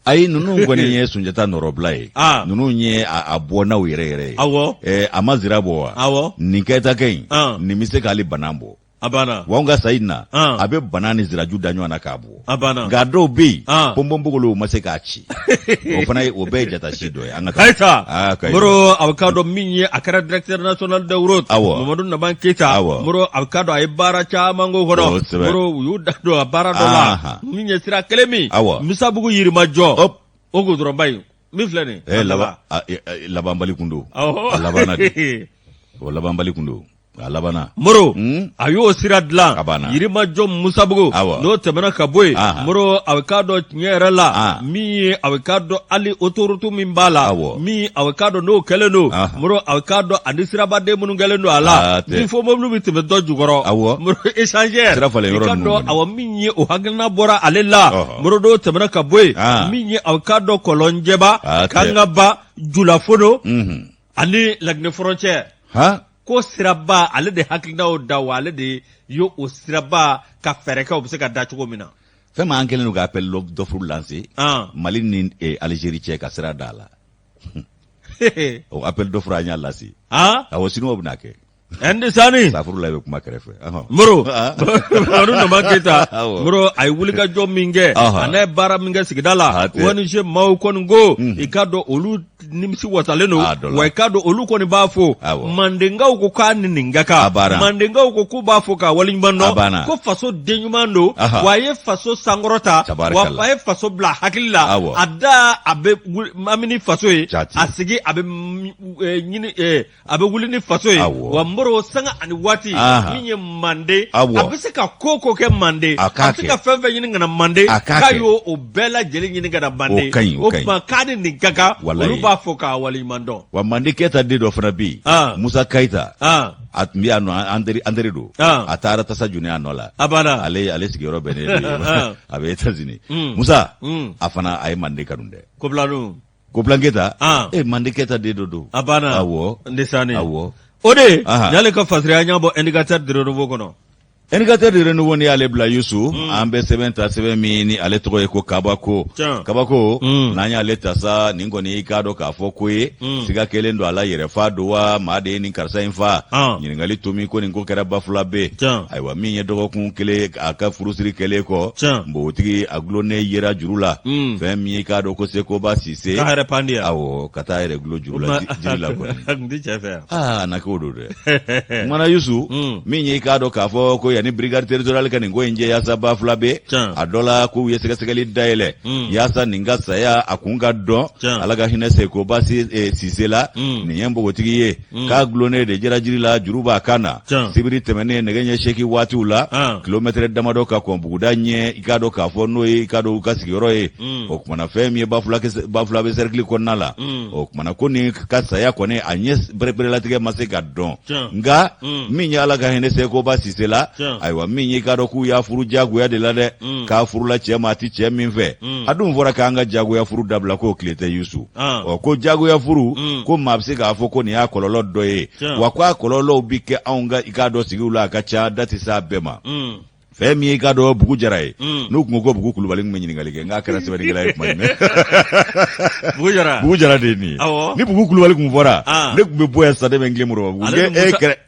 Ayi, ninnu kɔni ye Sunjata nɔrɔbila ye. Ninnu ye a bɔnnaw yɛrɛ yɛrɛ ye. A ma zira bɔ wa? Awɔ. Nin Keyita kɛ in, nin bɛ se k'ale banan bɔ. A banna. Wa anw ka sayi na, a bɛ banan ni ziraju da ɲɔgɔn na k'a bɔ. A banna. Nka dɔw bɛ yen, ponponpogolo ma se k'a ci. O fana ye, o bɛɛ ye jatasi dɔ ye. An ka taa. Kayita. Moro, a bɛ k'a dɔn min ye a kɛra directeur national des routes. Awɔ. Mamadu Naban Keyita. Awɔ. Moro, a bɛ k'a dɔn a ye baara caman k'o kɔnɔ. Kosɛbɛ. Moro, u y'u da don a baara dɔ la. Min ye sira kelen min. Awɔ. Misabugu Yirimajɔ. O goudronba in min filɛ nin ye. Laban labanbali kun don. Awɔ. A labanna de. O labanbali kun don. A labanna. Moro, a y'o sira dilan. A banna. Yirimajɔ Musabugu. Awɔ. N'o tɛmɛna ka bɔ yen. Moro, a bɛ k'a dɔn tiɲɛ yɛrɛ la. Min ye a bɛ k'a dɔn hali autoroute min b'a la. Awɔ. Min a bɛ k'a dɔn n'o kɛlen don. Moro, a bɛ k'a dɔn ani sirabaden minnu kɛlen don a la. Ni fo mobili bɛ tɛmɛ dɔ jukɔrɔ. Awɔ. Moro, échangeur. Sira falen yɔrɔ I k'a ninnu dɔn kɔni. awɔ min ye o hakilina bɔra ale la. Moro, n'o tɛmɛna ka bɔ yen. Min ye a bɛ k'a dɔn Kɔlɔnjɛba. Kangaba, Julafono. Ani Laginɛ frontière. Ko siraba ale de hakilinaw da wa ale de ye o siraba ka fɛɛrɛ kɛ o bɛ se ka da cogo min na. Fɛn min an kɛlen don ka appel d'offre lancer Mali ni Algérie cɛ ka sira da a la. O appel d'offre an y'a lancer. Awɔ, Siniwaw bɛna kɛ. Ndesani. Safurula bɛ kuma kɛrɛfɛ. Moro, Mamadu Naman Keyita, Moro, a ye wulikajɔ min kɛ, a n'a ye baara min kɛ sigida la, ONG maaw kɔni ko, i k'a dɔn olu nimisi wasalen don, wa i k'a dɔn olu kɔni b'a fo. Mandenkaw ko k'a ni nin ka kan, Mandenkaw ko k'u b'a fo k'a waleɲuman dɔn, ko faso den ɲuman don, wa a ye faso sankɔrɔta, wa a ye faso bila hakili la, a da a bɛ mami ni faso ye, a sigi a bɛ ɲini a bɛ wuli ni faso ye. Wa Moro, sanga ani waati min ye Manden, a bɛ se ka ko ko kɛ Manden, a bɛ se ka fɛn fɛn ɲini ka na Manden, k'a y'o o bɛɛ lajɛlen ɲini ka na Manden. O tuma k'a ni nin ka kan, olu b'a fo k'a waleɲuman dɔn. Wa Manden Keyita den dɔ fana bɛ yen, Musa Keyita, a tun bɛ yan nɔ, an teri don, a taara tasa joni a nɔ la. A banna. Ale sigiyɔrɔ bɛnnen don, a bɛ États-Unis. Musa, a fana a ye Manden kanu dɛ. Kobilanu. Kobilan Keyita, e Manden Keyita den dɔ don. A banna. Awɔ. Ndesani. Awɔ. O de y'ale ka fasiriya ɲɛ bɔ Indicateur du Renouveau kɔnɔ. Indicateur du Renouveau ni y'ale bila Yusu, an bɛ sɛbɛn ta, sɛbɛn min ni ale tɔgɔ ye ko Kabako. Kabako, n'an y'ale ta sa, nin kɔni i k'a dɔn k'a fɔ ko ye siga kɛlen don a la, yɛrɛ fa don wa maa de ye nin karisa in fa. Ɲininkali tomi ko nin ko kɛra Bafulabe. Ayiwa, min ye dɔgɔkun kelen a ka furusiri kɛlen kɔ, npogotigi a dulonnen yera juru la. Fɛn min ye k'a dɔn ko Sekoba Sise k'a yɛrɛ pandi yan. Awɔ, ka taa yɛrɛ gulo juru la, jiri la kɔni. A tun tɛ cɛ fɛ yan. Aa, a na k'o don dɛ. Kumana Yusu, min ye i k'a dɔn k'a fɔ ko yanni brigade territoriale ka nin ko in jɛ yaasa Bafulabe, a dɔ la k'u ye sɛgɛsɛgɛli dayɛlɛ yaasa nin ka saya a kun ka dɔn. Ala ka hinɛ Sekoba Sise la. Nin ye npogotigi ye k'a dulonnen de jɛra jiri la, juru b'a kan na. Sibiri tɛmɛnen nɛgɛ ɲɛ 8 waatiw la, kilomɛtɛrɛ damadɔ ka kɔn buguda ɲɛ, i k'a dɔn k'a fɔ n'o ye i k'a dɔn u ka sigiyɔrɔ ye. O kumana fɛn min ye Bafulabe sɛrikili kɔnɔna la, o kumana ko nin ka saya kɔni a ɲɛ pereperelatigɛ ma se ka dɔn. Nka min ye Ala ka hinɛ Sekoba Sise la, ayiwa, min ye i k'a dɔn k'u y'a furu jagoya de la dɛ, k'a furula cɛ ma a tɛ cɛ min fɛ. A dun fɔra k'an ka jagoya furu dabila, k'o tile tɛ Yusu. Ɔ, ko jagoya furu, ko maa bɛ se k'a fɔ ko nin y'a kɔlɔlɔ dɔ ye, wa ko a kɔlɔlɔw bɛ kɛ anw ka i k'a dɔn sigiw la, a ka ca, da tɛ s'a bɛɛ ma. Fɛn min ye i k'a dɔn Bugu Jara ye, n'u tun ko ko Bugu Kulubali, tun bɛ ɲininkali kɛ, nk'a kɛra sɛbɛnnikɛla ye tuma jumɛn? Bugu Jara, Bugu Jara de ye nin ye. Ni Bugu Kulubali tun fɔra, ne tun bɛ bɔ yan sisan, ne bɛ n tilen Moribabugu.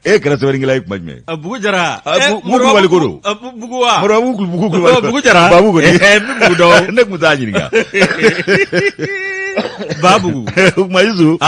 E kɛra sɛbɛnnikɛla ye tuma jumɛn? Bugu Jara. Bugu Kulubali ko don. Bugu wa? Moribabugu Bugu Kulubali. Bugu Jara. Babu kɔni. N bɛ Bugu dɔn. Ne tun t'a ɲininka. Babugu. O tuma Yusu,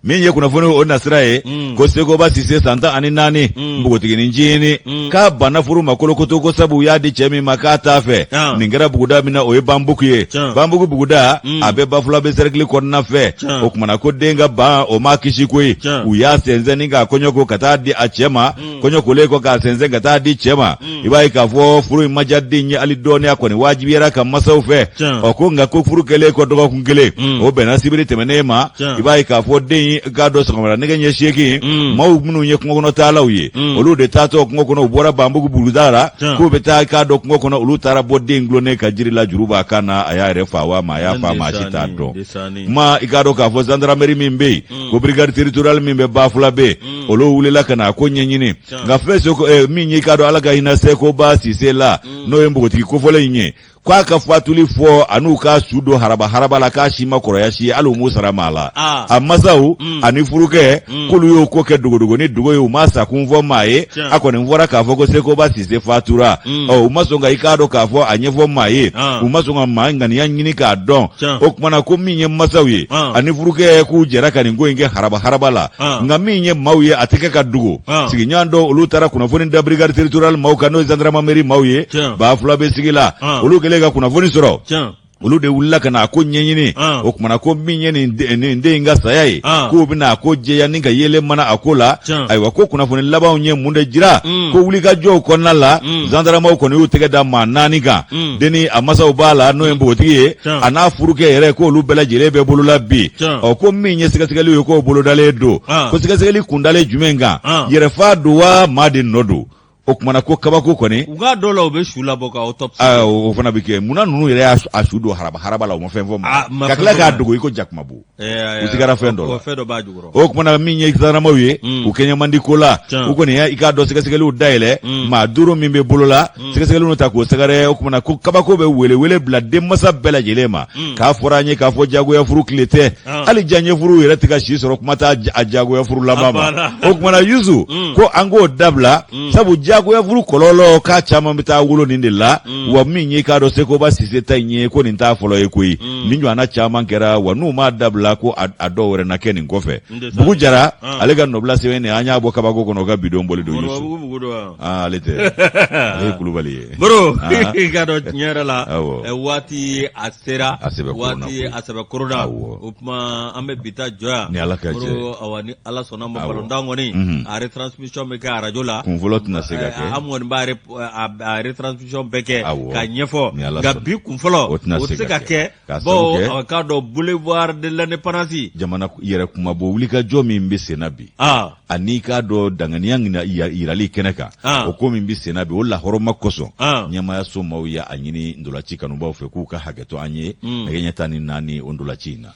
min ye kunnafoni o nasira ye, ko Sekoba Sise san 14, npogotiginin ncinin, k'a banna furu ma kolokoto, ko sabu u y'a di cɛ min ma k'a t'a fɛ. Nin kɛra buguda min na, o ye Banbugu ye. Banbugu buguda, a bɛ Bafulabe sɛrikili kɔnɔna fɛ. O kumana ko den ka ban o ma kisi koyi. U y'a sɛnsɛn ni k'a kɔɲɔ ko ka taa di a cɛ ma. Kɔɲɔ kolen kɔ k'a sɛnsɛn ka taa di cɛ ma, i b'a ye k'a fɔ furu in ma diya den ye hali dɔɔni, a kɔni wajibiyara ka masaw fɛ. Ɔ, ko nka ko furu kɛlen kɔ dɔgɔkun kelen, o bɛnna sibiri tɛmɛnen ma, i b'a ye k'a fɔ den k'a dɔn sɔgɔmada nɛgɛ ɲɛ 8, maaw minnu ye kungokɔnɔtaalaw ye, olu de taatɔ kungo kɔnɔ, u bɔra Banbugu buguda la k'u bɛ taa k'a dɔn kungo kɔnɔ, olu taara bɔ den dulonnen ka jiri la, juru b'a kan na. A y'a yɛrɛ fa wa maa y'a fa, maa si t'a dɔn. Kuma i k'a dɔn k'a fɔ gendarmerie min bɛ yen, ko brigade territoriale min bɛ Bafulabe. Olu wulila ka na a ko ɲɛɲini, nka fɛn seko min y'i k'a dɔn Ala ka hinɛ Sɛkoba Sise la, n'o ye npogotigi kofɔlen in ye, k'a ka fatuli fɔ an'u ka su don haraba haraba la, k'a si ma kɔrɔya si ye, hali u m'u sara maa la. A masaw ani furukɛ, k'olu y'o ko kɛ dogodogo ni dogo ye, u ma sakun fɔ maa ye. A kɔni fɔra k'a fɔ ko Sɛkoba Sise fatura. Ɔ, u ma sɔn ka i k'a dɔn k'a fɔ a ɲɛfɔ maa ye, u ma sɔn ka maa ŋaniya ɲini k'a dɔn. O tuma na ko min ye masaw ye ani furukɛ, k'u jɛra ka nin ko in kɛ haraba haraba la. Nka min ye maaw ye, a tɛ kɛ ka dogo. Sigiɲɔgɔn dɔw, olu taara kunnafoni da brigade territoriale maaw kan, n'o ye gendarmerie maaw ye Bafulabe sigi la. Olu kɛlen ka kunnafoni sɔrɔ, olu de wulila ka na a ko ɲɛɲini. O tuma na ko min ye nin den in ka saya ye, k'u bɛna a ko jɛya ni ka yeelen mana a ko la. Ayiwa, ko kunnafoni labanw ye mun de jira? Ko wulikajɔw kɔnɔna la, zandaramaw kɔni y'u tɛgɛ da maa 4 kan. Denni a masaw b'a la, n'o ye npogotigi ye, a n'a furukɛ yɛrɛ, k'olu bɛɛ lajɛlen bɛ bolola bi. Ɔ, ko min ye sɛgɛsɛgɛliw ye, k'o bolodalen don. Ko sɛgɛsɛgɛli kundalen jumɛn kan? Yɛrɛfa don wa maa de nɔ don? O tuma na ko kabako kɔni. U k'a dɔw la, u bɛ su labɔ ka autopsie. Aa, o fana bɛ kɛ. Munna ninnu yɛrɛ y'a su don haraba haraba la, u ma fɛn fɔ ma, ka tila k'a dogo i ko jakumabo? U sigara fɛn dɔ la. Fɛn dɔ b'a jukɔrɔ. O tuma na min ye zandaramaw ye, u kɛɲɛ man di ko la. U kɔni y'a i k'a dɔn sɛgɛsɛgɛliw dayɛlɛ, maa 5 min bɛ bolo la, sɛgɛsɛgɛliw ta k'o sɛgɛrɛ. O tuma na ko kabako bɛ welewele bila denmansa bɛɛ lajɛlen ma, k'a fɔra an ye k'a fɔ jagoya furu tile tɛ, hali diyaɲɛ furu yɛrɛ tɛ ka si sɔrɔ, kuma t'a a jagoya furu laban ma. O tuma na Yusu, ko an k'o dabila, sabu jagoya furu kɔlɔlɔ k'a caman bɛ taa wolo nin de la. Wa min ye k'a dɔn Sekoba Sise ta in ye, ko nin t'a fɔlɔ ye koyi, nin ɲɔgɔnna caman kɛra. Wa n'u m'a dabila, ko a dɔw wɛrɛ na kɛ nin kɔfɛ. Bugu Jara, ale ka nɔbila sɛbɛn nin, an y'a bɔ kabako kɔnɔ, o ka bidon bɔli don Yusu. Ale tɛ, ale ye Kulubali ye. Bro, i k'a dɔn tiɲɛ yɛrɛ la, waati a sera, a sɛbɛ waati a sɛbɛ korona. O tuma an bɛ bi ta jɔ yan ni Ala ka jɛ. Awa, ni Ala sɔnna ma, balontan kɔni a retransmission bɛ kɛ arajo la. Kun fɔlɔ tɛna se ka kɛ. An kɔni b'a retransmission bɛɛ kɛ k'a ɲɛfɔ, nka bi kun fɔlɔ o tɛ se ka kɛ, bawo a k'a dɔn boulevard de l'indépendance jamana yɛrɛ kunmabɔ wulikajɔ min bɛ sen na bi, ani k'a dɔn danganiya yirali kɛnɛ kan, o ko min bɛ senna bi, o lahɔrɔma kosɔn, ɲɛmaayaso maaw ye a ɲini ntolaci kanubaw fɛ k'u ka hakɛto an ye nɛgɛ ɲɛ 14 o ntolaci in na.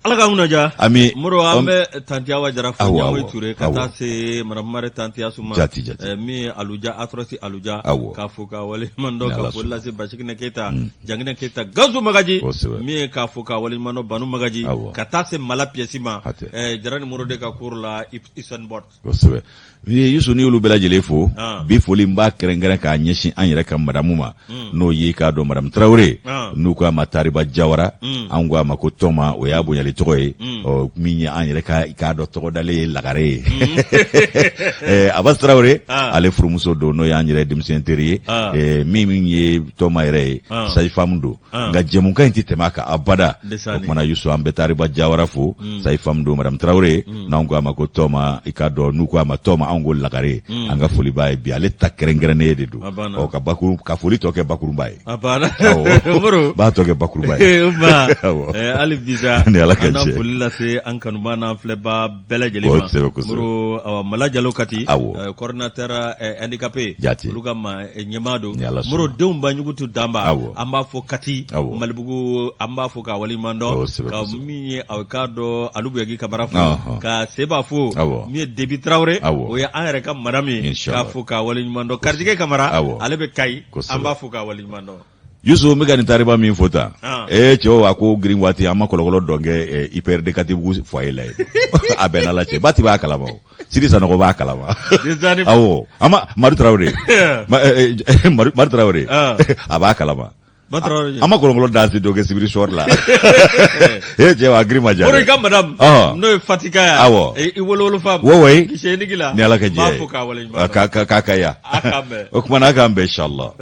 Ala k'an kunna diya. Ami. Moro, an bɛ tanti Awa Jara fo, Ɲamoyi Ture, ka taa se madame Mare tanti Asuma, jati jati, min ye Aluja atrɔsi Aluja, k'a fo k'a waleɲuman dɔn, ka foli lase Basiginɛ Keyita, Janginɛ Keyita, Gawusu Magaji, min ye k'a fo k'a waleɲuman dɔn, Banu Magaji, ka taa se Mala Piyɛsi ma, Jara ni Moro de ka cours la Usain Bolt. Kosɛbɛ. Yusu, n'i y'olu bɛɛ lajɛlen fo, bi foli n b'a kɛrɛnkɛrɛn k'a ɲɛsin an yɛrɛ ka madamu ma, n'o ye k'a dɔn madamu Tarawele, n'u k'a ma Tariba Jawara, an ko a ma ko Tɔma, o y'a bonyali tɔgɔ ye. Ɔ, min ye an yɛrɛ ka k'a dɔn tɔgɔdalen ye Lagare ye, Abbas Tarawele, ale furumuso don, n'o y'an yɛrɛ denmisɛn teri ye. Min ye Tɔma yɛrɛ ye, sage-femme don, nka jɛmukan in tɛ tɛmɛ a kan abada. O tuma na Yusu, an bɛ Tariba Jawara fo, sage-femme don, madame Tarawele, n'anw ko a ma ko Tɔma, i k'a dɔn n'u ko a ma Tɔma, anw ko Lagare. An ka foli b'a ye bi, ale ta kɛrɛnkɛrɛnnen de don. Ɔ, ka bakuru ka foli tɔ kɛ bakurunba ye, a banna. B'a tɔ kɛ bakurunba ye. Hali bi sa, ni Ala ka an na foli lase an kanubaa n'an filɛbaa bɛɛ lajɛlen ma. Moro, awa, Mala Jalo Kati, coordinateur handicapé, olu ka ma ɲɛmaa don. Moro denw ba ɲugutu danba, an b'a fo Kati Malibugu, an b'a fo k'a waleɲuman dɔn, ka min ye aw k'a dɔn Alubuyaki Kamara fo, ka Seba fo, min ye Debi Tarawele, o ye an yɛrɛ ka madame ye, k'a fo k'a waleɲuman dɔn, Karijigɛ Kamara, ale bɛ Kayi, an b'a fo k'a waleɲuman dɔn. Yusu, n bɛ ka nin tariba min fɔ tan, ee cɛw, a ko girin waati an ma kɔlɔkɔlɔ dɔn kɛ IPR de Katibugu foyer la yen. A bɛɛ n'Ala cɛ, ba ti b'a kalama, o Sidi Sanɔgɔ b'a kalama. Awɔ, an ma Madu Tarawele, Madu Tarawele, a b'a kalama. An ma kɔlɔkɔlɔ danse dɔ kɛ sibiri soir la. Ee cɛw, a girin ma diya. O ka madame, n'o ye Fatika ye, i wolowolofa wo wo, ni Ala ka jɛ ye, k'a ka ya. O tuma na a k'an bɛn inshallah.